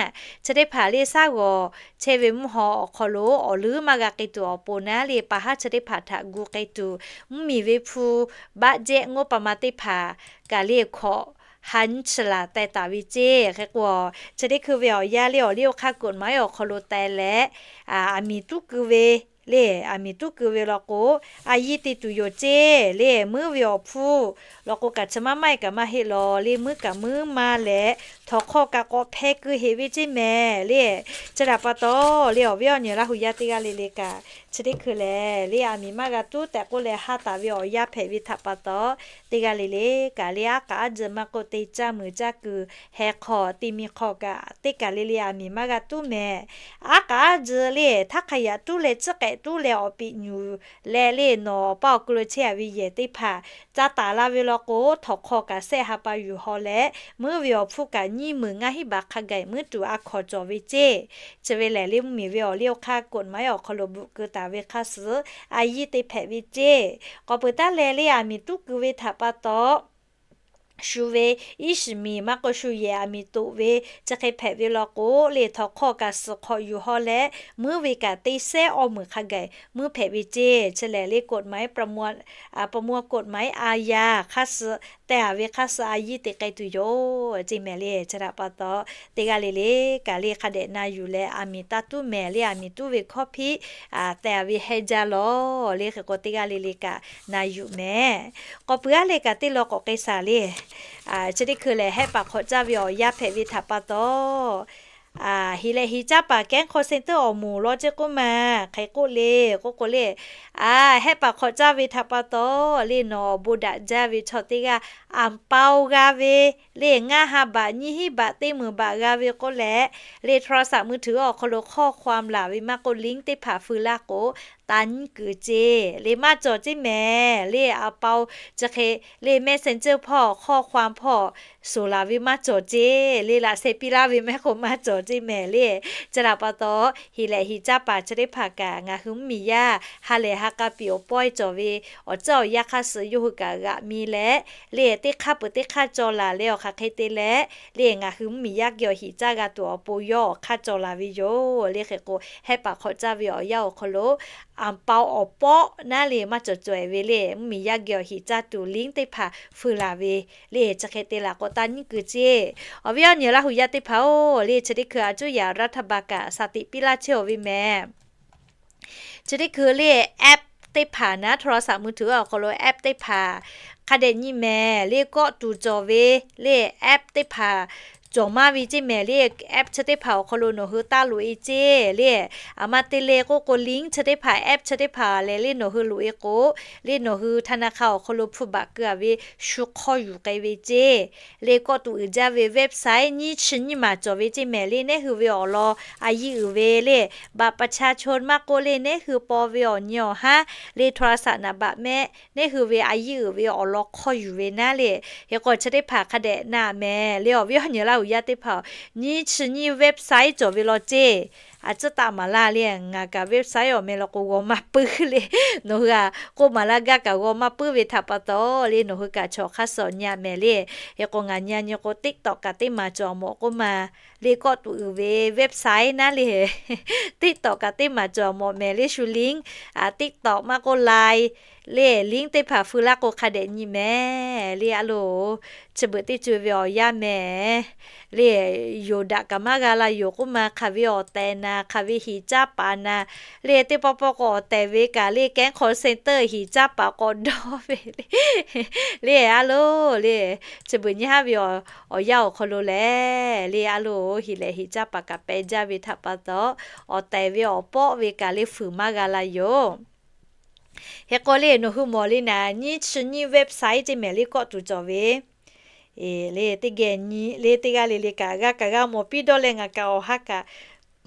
chi teˇ hpaˍ le shaˉ g'awˬ chehˇ ve mvuhˇ haw awˬ hk'aw lo awˬ leuˉ maˇ g'a k'ai tuˬ awˬ pon naˉ le, pa haˉ chi teˇ hpaˍ htaꞈ gu k'ai tuˬ, mvuhˇ miˬ ve hpu baˆ jehˆ ngoˉ pa ma teˇ hpaˍ kaꞈ le hkawꞈ ha nyiˇ chi laˬ teh taˍ ve ceˇ. Hk'e k'o, chi teˇ hkui ve awˬ yanˇ le awˬ liˇ awˬ hk'aˇ กฎหมาย awˬ hk'aw lo teh leh, aˬ miˍ tuˉ keu ve le, aˬ miˍ tuˉ keu ve law k'o, a yiˇ te tuˬ yoˬ ceˇ le. Muiˉ ve awˬ hpfuhˇ law k'o kaꞈ chi maˇ maˇ e kaꞈ maˇ heˆ law le, muiˉ kaꞈ muiˉ maˇ leh, htawnˍ hk'aw kaꞈ k'awꞈ hpeh keu heꞈ ve ceˇ mehˍ le. Chi htaꞈ pa taw le, awˬ viˉ awˬ nyi Laˇ huˍ yaˇ teˇ g'aˇ le le kaꞈ, chi teˇ hkui lehˬ le, aˬ miˍ maˇ g'a tuˉ tehꞈ k'oˆ leh haˇ taˍ ve awˬ yanˇ hpehꞈ ve htaꞈ pa taw, teˇ g'aˇ le le kaꞈ le aˉ k'aꞈ aˉ tzuhˇ maˇ k'oˆ te caˇ muiˬ caˇ kuiˬ heh hk'aw ti mi hk'aw kaꞈ teˇ kaˬ le le aˬ miˍ maˇ g'a tuˉ mehˍ. Aˉ k'aꞈ aˉ tzuhˇ le htaˇ hk'a yaꞈ tuˉ leh tcuhˉ k'ehꞈ tuˉ leh awˬ piꞈ nyuˬ leh le nawˬ awˬ paˇ awˬ ku lo chehˇ a ve yehˬ teˇ hpaˍ caˇ taˍ la ve law k'o, htawnˍ hk'aw kaꞈ sehˆ ha pa yuˬ haw leh, muiˉ ve awˬ hpfuhˇ kaꞈ nyiˇ meunˍ ngaˇ hinˉ baˬ hk'a gaˬ muiˉ tuˬ a hkawˍ cawˬ ve ceˇ. Chi ve lehˬ le, mvuhˇ miˬ ve awˬ liˇ awˬ hk'aˇ กฎหมาย awˬ hk'aw lo bvuhꞈ keu taˍ ve hk'aˇ suh a yiˇ te hpehꞈ ve ceˇ. K'awꞈ peuˬ taˉ leh le, aˬ miˍ tuˉ keu ve htaꞈ pa taw shu ve iˉ shiˍ miˬ maˇ k'oˆ shu yehˬ aˬ miˍ toꞈ ve chi hk'e hpehꞈ ve law k'o, le htawnˍ hk'awˇ kaꞈ suhˍ hk'awꞈ yuˬ haw leh, muiˉ ve kaꞈ teˇ sehˉ awˇ meunˍ hk'a gaˬ muiˉ hpehꞈ ve ceˇ. Chi lehˬ le กฎหมาย ประมวล กฎหมายอาญา hk'aˇ suh teh a ve hk'aˇ suh a yiˇ te k'ai tuˬ yoˬ ceˇ mehˍ le. Chi htaꞈ pa taw, teˇ g'aˇ le le kaꞈ le hk'a dehꞈ na yuˬ leh aˬ miˍ taˇ tuˉ mehˍ le, aˬ miˍ tuˉ ve hkawˇ hpiˆ teh a ve heh jaˇ lawˬ le. Hk'e k'o, teˇ g'aˇ le le kaꞈ na yuˬ mehˍ. K'awꞈ peuˬ aˉ le kaꞈ teˇ law k'awꞈ k'ai shaˍ le. Chi teˇ hkui lehˬ, hehˆ paˍ hk'awꞈ caˇ ve awˬ yanˇ hpehꞈ ve htaꞈ pa taw, hiˍ lehꞈ hiˍ caˇ paˍ kehˉ hk'aw center awˬ moˍ law ceˇ k'oˆ ma, hk'e k'oˆ le, k'oˆ k'o le, hehˆ paˍ hk'awꞈ caˇ ve htaꞈ pa taw, le nawˬ awˬ bon daꞈ jaˇ ve chaw teˇ g'aˇ anˍ pao g'a ve, le ngaˇ ha baꞈ nyiˇ hinˉ baꞈ teˇ meunˍ baꞈ g'a ve k'oˆ leh, le โทรศัพท์มือถือ awˬ hk'aw lo ข้อความ laˬ ve maˇ k'oˆ, link teˇ hpaˍ feu laˇ k'o, taˇ nyiˉ kuiˬ ceˇ le maˇ cawˬ ceˇ mehˍ le. Anˍ pao chi hk'e le messenger hpawˇ ข้อความ hpawˇ shoˍ laˬ ve maˇ cawˬ ceˇ le, laꞈ sheh piˇ laˇ ve mehˆ k'o maˇ cawˬ ceˇ mehˍ le. Chi htaꞈ pa taw, hiˍ lehꞈ hiˍ caˇ paˍ chi teˇ hpaˍ kaꞈ ngaˬ hui mvuhˇmiˬ yaˇ ha lehˬ ha k'a piˍ awˬ pawehˇ cawˬ ve awˬ tcuhˉ awˬ yanˇ hk'aˇ suh yawˇ hui kaꞈ g'aꞈ mi leh, le teˇ hk'aˇ peuˬ teˇ hk'aˇ cawˬ laˬ leh awˬ hk'aˬ hk'e te leh, le ngaˬ hui mvuhˇmiˬ yaˇ geh awˬ hiˍ caˇ g'a tuˬ awˬ pon yawˇ awˬ hk'aˇ cawˬ laˬ ve yoˬ le. Hk'e k'o, hehˆ paˍ hk'awꞈ caˇ ve awˬ yanˇ awˬ hk'aw lo anˍ pao awˬ pawˆ naˉ le maˇ cawˬ caweh ve le mvuhˇmiˬ yaˇ geh awˬ hiˍ caˇ tuˬ link teˇ hpaˍ feu laˬ ve le. Chi hk'e te laˬ k'o, taˇ nyiˉ kuiˬ ceˇ. Awˬ viˉ awˬ nyi Laˇ huˍ yaˇ teˇ hpaˍ-oˬ, le chi teˇ hkui a cuˇ yaꞈ รัฐบาล kaꞈ shaˍ tiꞈ piˇ laˇ chehˇ-oˬ ve mehˍ. Chi teˇ hkui le app teˇ hpaˍ naˉ, โทรศัพท์มือถือ awˬ hk'aw lo app teˇ hpaˍ hk'a dehꞈ nyi mehˍ le, kawˆ tuˬ cawˬ ve le app teˇ hpaˍ cawˬ maˇ ve ceˇ mehˍ le. App chi teˇ hpaˍ awˬ hk'aw lo nawˬ hui taˇ loꞈ-e ceˇ le. Aˬ ma te le k'oˆ k'o, link chi teˇ hpaˍ, app chi teˇ hpaˍ lehˬ le nawˬ hui loꞈ-e k'o, le nawˬ hui ธนาคาร awˬ hk'aw lo hpu baꞈ keu-a ve shu hk'awˇ yuˬ k'ai ve ceˇ. Le kawˆ tuˬ uiˍ jaˇ ve website nyiˇ chi nyiˇ maˬ cawˬ ve ceˇ mehˍ le. Nehˉ hui ve awˬ lawn a yiˇ uiˍ ve le, บัตรประชาชน maˇ k'oˆ le nehˉ hui paw ve awˬ nyi awˬ haˉ le โทรศัพท์ naˍ baꞈ mehˆ nehˉ hui ve a yiˇ uiˍ ve awˬ lawn hk'awˇ yuˬ ve naˉ le. Hk'e k'o, chi teˇ hpaˍ hk'a dehꞈ na mehˍ le. Awˬ viˉ awˬ nyi Laˇ huˍ yaˇ teˇ hpaˍ, nyiˇ chi nyiˇ website cawˬ ve law ceˇ. A ciˉ taˆ maˍ laˇ le, ngaˬ kaꞈ website awˬ meh law k'o g'aw maˇ puiˉ le. Nawˬ hui-a k'oˆ maˍ laˇ gaˇ kaꞈ g'aw maˇ puiˉ ve htaꞈ pa taw le, nawˬ hui kaꞈ chaw hk'aˇ suh awˬ nyi-a mehˍ le. Hk'e k'o, ngaˬ nyi-a nyi k'o TikTok kaꞈ teˇ maˬ cawˬ mawˬ k'oˆ ma le, kawˆ tuˬ uiˍ ve website naˉ le TikTok kaꞈ teˇ maˬ cawˬ mawˬ mehˍ le shu link. TikTok maˇ k'oˆ Line le link teˇ hpaˍ feu laˇ k'o hk'a dehꞈ nyi mehˍ le. A loˬ, chi beuꞈ teˇ co ve awˬ yanˇ mehˍ le, yoˬ daꞈ kaꞈ maˇ g'a la yoˬ k'oˆ ma, hk'aˬ ve awˬ tehˬ naˍ, hk'aˬ ve hiˍ caˇ paˍ naˍ le, teˇ pawˆ pawˆ k'o awˬ tehˬ ve kaꞈ le kehˉ hk'aw center hiˍ caˇ paˍ k'awꞈ dawˇ ve le. Le a loˬ le, chi beuꞈ nyi haˉ ve awˬ yanˇ awˬ hk'aw lo lehˬ le, a loˬ, hiˍ lehꞈ hiˍ caˇ paˍ kaꞈ peh jaˇ ve htaꞈ pa taw, awˬ tehˬ ve awˬ pawˆ ve kaꞈ le fuiˍ maˇ g'a la yoˬ. Hk'e k'o le, nawˬ hui mawˬ le naˍ, nyiˇ chi nyiˇ website ceˇ mehˍ le kawˆ tuˬ cawˬ ve le, teˇ geh nyi le, teˇ g'aˇ le le kaꞈ g'a kaꞈ g'a mawˬ piˇ dawˇ leh ngaˬ kaꞈ awˬ haˉ kaꞈ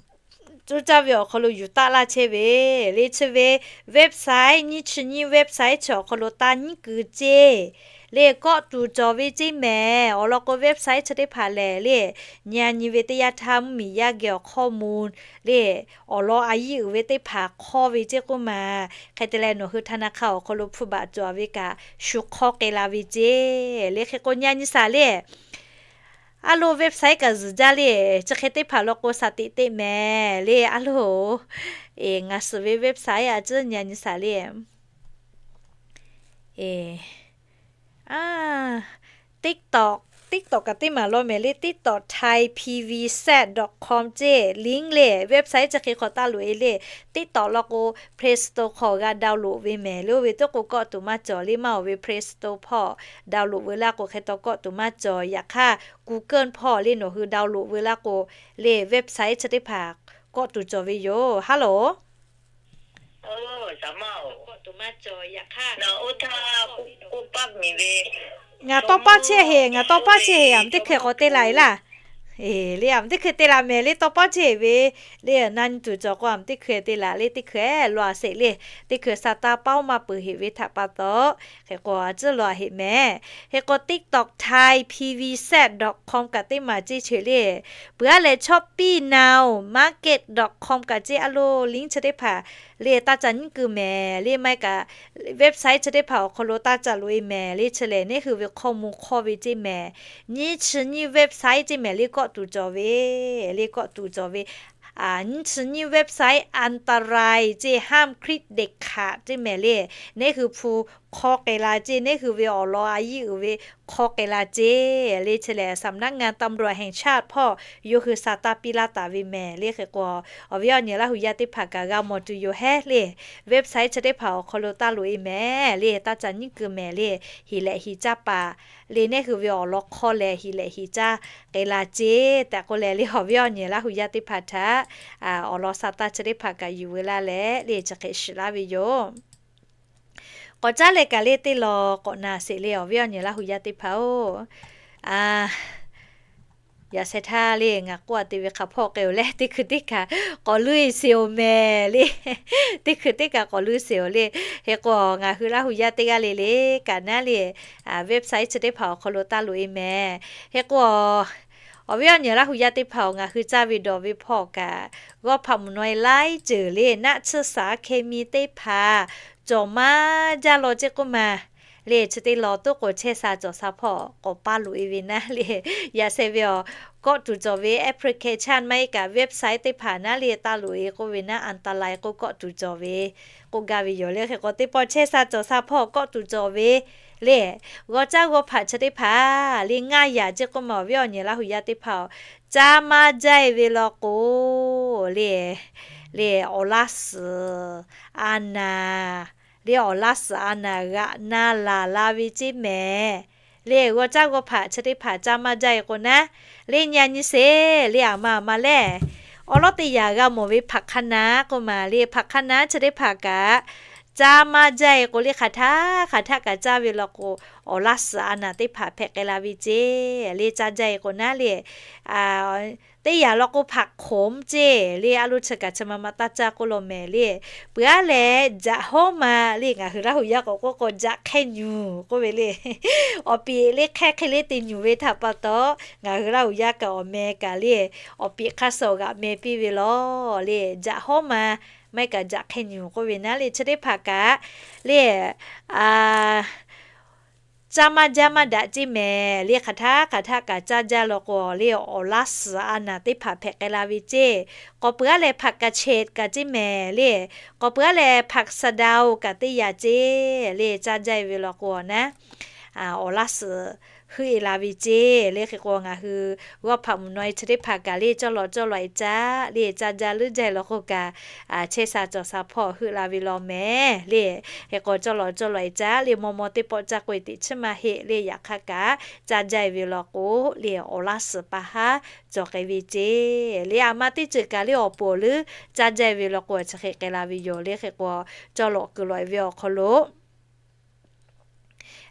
cuˇ caˇ ve awˬ hk'aw lo yuˬ taˆ laˇ chehˇ ve le. Chi ve website, nyiˇ chi nyiˇ website chi awˬ hk'aw lo taˇ nyiˉ kuiˬ ceˇ le kawˆ tuˬ cawˬ ve ceˇ mehˍ. Awˬ lawn k'o website chi teˇ hpaˍ lehˬ le, nyi-a nyi ve teˇ yanˇ htaˇ mvuhˇmiˬ yaˇ geh awˬ hk'awˇ mu le, awˬ lawn a yiˇ uiˍ ve teˇ hpaˍ hk'awˇ ve ceˇ k'oˆ ma. Hk'e te leh nawˬ hui ธนาคาร awˬ hk'aw lo hpu baꞈ cawˬ ve kaꞈ shu hk'awˇ k'ai la ve ceˇ le. Hk'e k'o nyi-a nyi shaˍ le, a loˬ, website kaꞈ zuhˬ jaˇ le, chi hk'e teˇ hpaˍ law k'o shaˍ tiꞈ teˇ mehˍ le. A loˬ, ngaˬ suhˍ ve website a ciˉ nyi-a nyi shaˍ le. TikTok, TikTok kaꞈ teˇ maˬ law mehˍ le, TikTok Thai P V Z dot com ceˇ link le, website chi hk'e hk'awꞈ taˇ loꞈ-e le. TikTok law k'o Play Store hk'aw g'a download ve mehˍ le. Oˇ ve teˇ k'o kawˆ tuˬ maˇ cawˬ le, maˇ oˬ ve Play Store hpawˇ download veu laˇ k'o hk'e taw kawˆ tuˬ maˇ cawˬ. Yaꞈ hk'aˇ Google hpawˇ le nawˬ hui download veu laˇ k'o le, website chi teˇ hpaˍ kawˆ tuˬ cawˬ ve yoˬ. Hello. Ngaˬ tawˇ paˇ chehˇ heˍ, ngaˬ tawˇ paˇ chehˇ heˍ, aˬ mvuhˇ teˇ hkui k'awꞈ te laˬ-e laˇ. Le aˬ mvuhˇ teˇ hkui te laˬ mehˍ le, tawˇ paˇ chehˇ heˍ ve le, na nyi tuˬ cawˬ k'o aˬ mvuhˇ teˇ hkui te laˬ le, teˇ hkui-e law a sheˍ le, teˇ hkui sa taˇ paˉ-oˬ maˇ peuˬ heˍ ve htaꞈ pa taw, hk'e k'o a ciˉ law a heˍ mehˍ. Hk'e k'o TikTok Thai P V Z dot com kaꞈ teˇ maˬ ceˇ cheuˬ le. Peuˬ-a lehˬ Shopee Now Market dot com kaꞈ ceˇ, a loˬ, link chi teˇ hpaˍ le ตั้งใจ nyiˇ keu mehˍ le maˇ heˆ kaꞈ website chi teˇ hpaˍ awˬ hk'aw lo ตั้งใจ loꞈ e mehˍ le chi lehˬ, neˇ hui ve hkawˇ mvuh hkawˇ ve ceˇ mehˍ. Nyiˇ chi nyiˇ website ceˇ mehˍ le kawˆ tuˬ cawˬ ve, le kawˆ tuˬ cawˬ ve. Nyiˇ chi nyiˇ website อันตราย ceˇ ห้ามคลิกเด็ดขาด ceˇ mehˍ le. Neˇ hui hpu hk'aw k'ai la ceˇ, neˇ hui ve awˬ lawn a yiˇ uiˍ ve hk'aw k'ai la ceˇ le chi lehˬ, สำนักงานตำรวจแห่งชาติ hpawˇ yawˇ hui sa taˇ piˇ laˇ taˍ ve mehˍ le. Hk'e k'o, awˬ viˉ awˬ nyi Laˇ hu yaˇ teˇ hpaˍ kaꞈ g'a mawˬ tuˬ yoˬ hehˉ le. Website chi teˇ hpaˍ awˬ hk'aw lo taˇ loꞈ e mehˍ le, ตั้งใจ nyiˇ keu mehˍ le, hiˍ lehꞈ hiˍ caˇ paˍ le neˇ hui ve awˬ lawn hk'aw lehˬ hiˍ lehꞈ hiˍ caˇ k'ai la ceˇ tehꞈ k'oˆ leh le, awˬ viˉ awˬ nyi Laˇ hu yaˇ teˇ hpaˍ htaꞈ awˬ lawn sa taˇ chi teˇ hpaˍ kaꞈ yuˬ veu laˇ leh le chi hk'e shiˍ laˇ ve yoˬ. K'awꞈ caˉ leh kaꞈ le teˇ lawˬ k'awꞈ naˬ sheˍ le, awˬ viˉ awˬ nyi Laˇ hu yaˇ teˇ hpaˍ-oˬ. Yaꞈ sheh htaˇ le ngaˬ k'oˆ a te ve hk'aˬ hpawˇ k'ai-oˬ leh, teˇ hkui teˇ kaꞈ k'awꞈ luˇ e sheˍ-oˬ mehˍ le. Teˇ hkui teˇ kaꞈ k'awꞈ luˇ sheˍ-oˬ le. Hk'e k'o, ngaˬ hui Laˇ hu yaˇ teˇ g'aˇ le le kaꞈ naˉ le, website chi teˇ hpaˍ awˬ hk'aw lo taˇ loꞈ e mehˍ. Hk'e k'o, awˬ viˉ awˬ nyi Laˇ hu yaˇ teˇ hpaˍ-oˬ, ngaˬ hui caˇ ve dawˬ ve hpawˇ kaꞈ, g'awˇ hpaꞈ mvuhˇ naw e laiˉ ceuˬ le naˆ tsuhˇ saˍ hkeh mi teˇ hpaˍ cawˬ maˇ jaˇ law ceˇ k'oˆ ma le, chi teˇ lawˬ toˉ k'o chehˇ sha cawˬ sha hpawˇ k'awꞈ paˇ loꞈ e ve naˉ le. Yaꞈ sheh ve awˬ kawˆ tuˬ cawˬ ve application maˇ heˆ kaꞈ website teˇ hpaˍ naˉ le taˇ loꞈ e k'oˆ ve naˉ อันตราย k'oˆ kawˆ tuˬ cawˬ ve k'oˆ gaˇ ve yoˬ le. Hk'e k'o, teˇ pawˆ chehˇ sha cawˬ sha hpawˇ kawˆ tuˬ cawˬ ve le, g'awˇ caˉ g'awˇ hpaꞈ chi teˇ hpaˍ le ngaˇ yaꞈ ceˇ k'oˆ ma, awˬ viˉ awˬ nyi Laˇ hu yaˇ teˇ hpaˍ-oˬ, caˇ maˇ jaˇ e ve law k'o le, le awˬ laˇ suhˍ a naˍ le awˬ laˇ suhˍ a naˍ g'aꞈ na laˬ la ve ceˇ mehˍ le. G'awˇ caˉ g'awˇ hpaꞈ chi teˇ hpaˍ caˇ maˇ jaˇ e k'o naˉ le, nyi a nyi sheˍ le, aˬ ma aˬ ma lehˬ, awˉ lawˉ teˇ yaꞈ g'a mawˬ ve hpaꞈ hk'a naˉ k'oˆ ma le, hpaꞈ hk'a naˉ chi teˇ hpaˍ kaꞈ caˇ maˇ jaˇ e k'o le, hk'aˬ htaˆ hk'aˬ htaˆ kaꞈ caˇ ve law k'o, awˬ laˇ suhˍ a naˍ teˇ hpaˍ hpehꞈ k'ai la ve ceˇ le. Caˇ jaˇ e k'o naˉ le, teˇ yaꞈ law k'o hpaꞈ hk'oˍ mvuhˇ ceˇ le, a lo chi kaꞈ chi ma ma taˇ caˇ k'oˆ law mehˍ le. Peuˬ aˉ leh jaꞈ hawˉ ma le, ngaˬ hui Laˇ hu yaˇ k'awꞈ k'oˆ k'o jaꞈ hk'e nyuˬ k'oˆ ve le. Awˬ piˍ le hk'e hk'e le te nyuˬ ve htaꞈ pa taw, ngaˬ hui Laˇ hu yaˇ kaꞈ awˬ meh kaꞈ le, awˬ piˍ hk'aˇ suh g'aꞈ meh piˇ ve law le, jaꞈ hawˉ ma maˇ heˆ kaꞈ jaꞈ hk'e nyuˬ k'oˆ ve naˉ le, chi teˇ hpaˍ kaꞈ le caˇ maˇ jaˇ maˇ daꞈ ceˇ mehˍ le, hk'aˬ htaˆ hk'aˬ htaˆ kaꞈ caˇ jaˇ law k'o le, awˬ laˇ suhˍ a naˍ teˇ hpaˍ hpehꞈ k'ai la ve ceˇ. K'awꞈ peuˬ aˉ leh hpaꞈ kaꞈ chehˇ kaꞈ ceˇ mehˍ le, k'awꞈ peuˬ aˉ leh hpaꞈ saˍ daoˍ kaꞈ teˇ yaꞈ ceˇ le, caˇ jaˇ e ve law k'o naˉ awˬ laˇ suhˍ heuˆ e la ve ceˇ le. Hk'e k'o, ngaˬ hui g'awˇ hpaꞈ mvuhˇ naw e chi teˇ hpaˍ kaꞈ le cawˇ lawꞈ cawˇ lawꞈ e caˇ le, caˇ jaˇ leuˉ jaˇ e law k'o kaꞈ, chehˇ sha cawˬ sha hpawˇ heuˆ la ve law mehˍ le. Hk'e k'o, cawˇ lawꞈ cawˇ lawꞈ e caˇ le, maw maw teˇ pawˆ caˇ k'oˆ e teꞈ chiˉ maˇ heˆ le, yaꞈ hk'aˇ kaꞈ caˇ jaˇ e ve law k'o le, awˬ laˇ suhˍ pa haˉ cawˬ k'ai ve ceˇ le. Aˬ ma teˇ ceuˬ kaꞈ le awˬ pon awˬ leuˉ caˇ jaˇ e ve law k'o, chi hk'e k'ai la ve yoˬ le. Hk'e k'o, cawˇ lawꞈ kuiˬ lawꞈ e ve awˬ hk'aw lo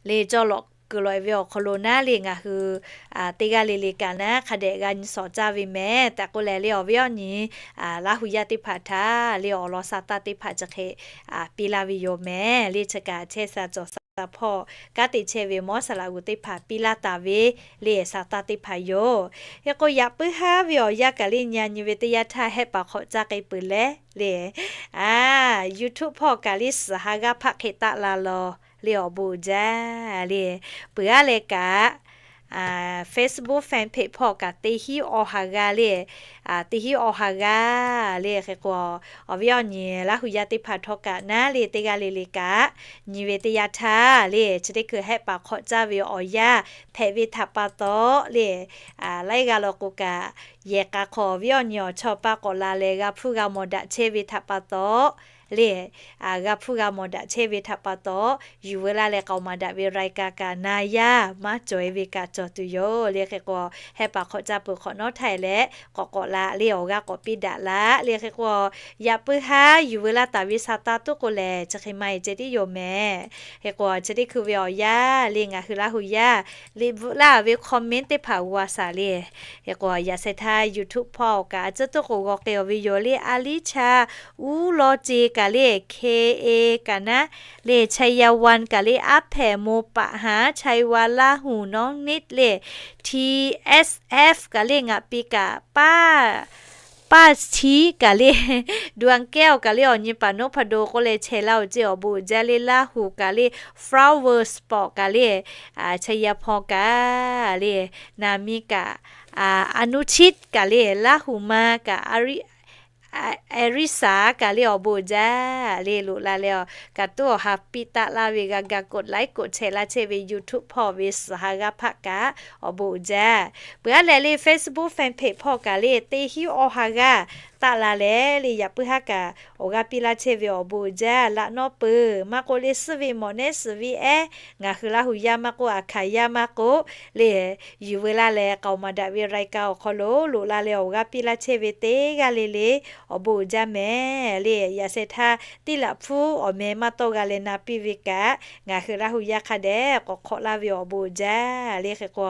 le, cawˇ lawꞈ kuiˬ lawꞈ e ve awˬ hk'aw lo naˉ le ngaˬ hui teˇ g'aˇ le le kaꞈ naˉ hk'a dehꞈ g'a nyi shawˍ caˇ ve mehˍ tehꞈ k'oˆ leh le, awˬ viˉ awˬ nyi Laˇ hu yaˇ teˇ hpaˍ htaꞈ le awˬ lawn sha taˇ teˇ hpaˍ chi hk'e piˇ laˇ ve yoˬ mehˍ le. Chi kaꞈ chehˇ sha cawˬ sha hpawˇ kanˉ te chehˇ ve mawˇ saˍ laꞈ g'uˬ teˇ hpaˍ piˇ laˇ taˍ ve le, sha taˇ teˇ hpaˍ yoˬ. Hk'e k'o, yaꞈ puiˉ haˉ ve awˬ yanˇ kaꞈ le nyi a nyi ve teˇ yanˇ htaˇ hehˆ paˍ hk'awꞈ caˇ k'ai peuˬ leh le, a, YouTube hpawˇ kaꞈ le suhˍ ha g'aˇ hpaˆ hk'e taˆ la law le awˬ bon uiˍ jaˇ le. Peuˬ aˉ leh kaꞈ Facebook fan page hpawˇ kaꞈ teˇ hinˉ awˬ ha g'aˇ le, teˇ hinˉ awˬ ha g'aˇ le. Hk'e k'o, awˬ viˉ awˬ nyi Laˇ hu yaˇ teˇ hpaˍ htawˇ kaꞈ naˉ le teˇ g'aˇ le le kaꞈ nyi ve teˇ yanˇ htaˇ le, chi teˇ hkui hehˆ paˍ hk'awꞈ caˇ ve awˬ yanˇ hpehꞈ ve htaꞈ pa taw le, laiˉ g'aˇ law k'o kaꞈ, yehˬ k'a hk'aw awˬ viˉ awˬ nyi awˬ chawˇ paˇ k'awꞈ la leh g'a hpuˇ g'a mawˬ daꞈ chehˇ ve htaꞈ pa taw le, g'a hpuˇ g'a mawˬ daꞈ chehˇ ve htaꞈ pa taw, yuˬ veu laˇ leh k'aoˍ maˍ daꞈ ve รายการ kaꞈ na yaˇ maˇ cawˬ e ve kaꞈ cawˬ tuˬ yoˬ le. Hk'e k'o, hehˆ paˍ hk'awꞈ caˇ peuˬ hk'awꞈ nawˉ htaˇ e leh k'awꞈ k'awꞈ la le awˬ g'aˇ k'awꞈ piˇ daꞈ laˇ le. Hk'e k'o, yaꞈ puiˉ haˉ yuˬ veu laˇ taˍ ve sha taˇ tuˉ k'o lehˬ, chi hk'e maˇ e ceh tiˉ yoˬ mehˍ. Hk'e k'o, chi teˇ hkui ve awˬ yanˇ le ngaˬ hui Laˇ hu yaˇ liꞈ bvuhꞈ laˇ ve comment teˇ hpaˍ g'a shaˍ le. Hk'e k'o, yaꞈ sheh htaˇ YouTube hpawˇ kaꞈ a tcuhˉ tuˉ k'o g'aw k'ai awˬ ve yoˬ le. Aˉ liˇ chaˇ uˉ law ce kaꞈ le, K A kaꞈ naˉ le, Chaiyawan kaꞈ le, aˉ hpehꞈ mo paˍ haˉ, Chaiyawan Laˇ hu nawˉ niˆ le, T S F kaꞈ le, ngaˬ pi kaꞈ paˇ Paˍ Chiˉ kaꞈ le, Dua Kehˇ-oˬ kaꞈ le, awˬ nyi paˍ noˉ hpaˍ do k'oˆ leh chehˇ laˇ-oˬ ceˇ awˬ bon uiˍ jaˇ le. Laˇ huˍ kaꞈ le, Flower Spot kaꞈ le, Chaˇ yaˇ hpawˇ kaꞈ le, naˍ miˇ kaꞈ, Anuchiˉ kaꞈ le, Laˇ huˍ ma kaꞈ, Erisaˍ kaꞈ le awˬ bon uiˍ jaˇ le. Loꞈ la leh awˬ kaꞈ tuˉ awˬ ha piˇ taˆ laˇ ve g'a ga กดไลค์ กดแชร์ laˇ chehˇ ve YouTube hpawˇ ve suhˍ ha g'aˇ hpaˆ kaꞈ awˬ bon uiˍ jaˇ. Peuˬ aˉ lehˬ le Facebook fanpage hpawˇ kaꞈ le teˇ hinˉ awˬ ha g'aˇ taˆ la leh le yaꞈ puiˉ haˉ kaꞈ awˬ g'aˇ piˇ laˇ chehˇ ve awˬ bon uiˍ jaˇ. Laꞈ nawˉ peuˬ maˇ k'oˆ le, suhˉ ve mawˬ nehˉ suhˍ ve ehˉ, ngaˬ hui Laˇ huˍ yaˇ maˇ k'oˆ, Aˍ hkanˍ yaˇ maˇ k'oˆ le, yuˬ veu laˇ leh k'aoˍ maˍ daꞈ ve รายการ awˬ hk'aw lo loꞈ la leh awˬ g'aˇ piˇ laˇ chehˇ ve teˇ g'aˇ le le awˬ bon uiˍ jaˇ mehˍ le. Yaꞈ sheh htaˇ teˇ laꞈ hpfuhˇ awˬ meh maˇ tawˇ g'a leh na piˇ ve kaꞈ, ngaˬ hui Laˇ huˍ yaˇ hk'a dehꞈ k'awꞈ hk'awꞈ laˇ ve awˬ bon uiˍ jaˇ le. Hk'e k'o,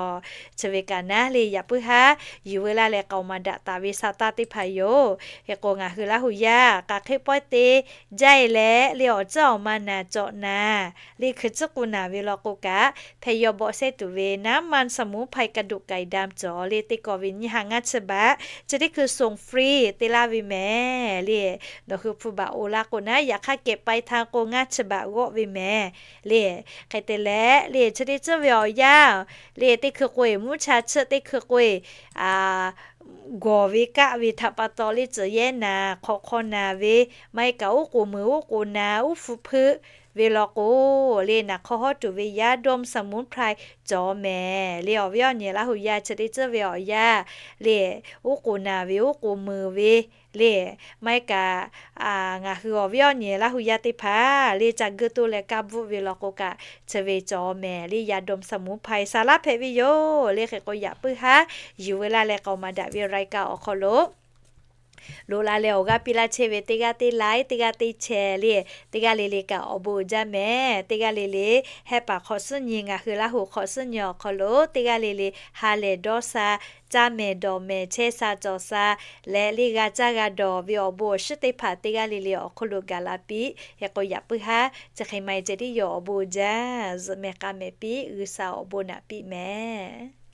chi ve kaꞈ naˉ le yaꞈ puiˉ haˉ yuˬ veu laˇ leh k'aoˍ maˍ daꞈ taˍ ve sa taˇ teˇ hpaˍ yoˬ. Hk'e k'o, ngaˬ hui Laˇ huˍ yaˇ k'aˬ hk'e pawehˇ te jaˇ e leh le awˬ ceuˬ awˬ ma naˍ cawˬ naˍ le hkui tcuhˉ k'o naˍ ve law k'o kaꞈ, hpeh yawˇ bawˆ sehˉ tuˬ ve น้ำมันสมุนไพรกระดูกไก่ดำ cawˬ le teˇ kawˆ ve nyiˇ ha ngaˇ chi baꞈ chi teˇ hkui ส่งฟรี te laˇ ve mehˍ le. Nawˬ hui hpu baꞈ oˬ la k'o naˉ, yaꞈ hk'aˇ kehˬ pai htaˇ k'o ngaˇ chi baꞈ g'awˆ ve mehˍ le. Hk'e te leh le chi teˇ ceuˬ ve awˬ yanˇ le teˇ hkui k'o e mvuhˇ cha chiˆ teˇ hkui k'o e gawˬ ve kaˆ ve htaꞈ pa taw le ceuˬ yehˇ naˍ hk'awꞈ hk'aw naˍ ve, maˇ heˆ kaꞈ uˉ k'oˍ meuˍ uˉ k'oˍ naˍ uˉ hpu hpuiˆ ve law k'o le, naˍ hk'aw hawˉ tuˬ ve ยาดมสมุนไพร cawˬ mehˍ le. Awˬ viˉ awˬ nyi Laˇ huˍ yaˇ chi teˇ ceuˬ ve awˬ yanˇ le, uˉ k'oˍ naˍ ve uˉ k'oˍ meuˍ ve le, maˇ heˆ kaꞈ ngaˬ hui awˬ viˉ awˬ nyi Laˇ huˍ yaˇ teˇ hpaˍ le ca geuˆ toˇ leh kaˇ bvuhˆ ve law k'o kaꞈ chi ve cawˬ mehˍ le. ยาดมสมุนไพร saˍ laˇ hpehꞈ ve yoˬ le. Hk'e k'o yaꞈ puiˉ haˉ yuˬ veu laˇ leh k'aoˍ maˍ daꞈ ve รายการ awˬ hk'aw lo loꞈ la leh awˬ g'aˇ piˇ laˇ chehˇ ve teˇ g'aˇ teˇ ไลค์ teˇ g'aˇ teˇ แชร์ le, teˇ g'aˇ le le kaꞈ awˬ bon uiˍ jaˇ mehˍ. Teˇ g'aˇ le le hehˆ paˍ hk'awꞈ suhˉ nyi ngaˬ hui Laˇ huˍ hk'awꞈ suhˉ nyi awˬ hk'aw lo teˇ g'aˇ le le ha lehˬ dawˇ sha, caˇ mehˍ dawˬ mehˍ chehˇ sha cawˬ sha leh le g'a caˇ g'a dawˬ ve awˬ bon awˬ shiˉ teˇ hpaˍ teˇ g'aˇ le le awˬ hk'oˆ lo gaˬ la piˇ. Hk'e k'o yaꞈ puiˉ haˉ chi hk'e ma e ceh tiˉ yoˬ. Awˬ bon uiˍ jaˇ. Zuhꞈ mehˍ k'a mehˍ piˇ, G'uiˬsha awˬ bon naꞈ piˇ mehˍ.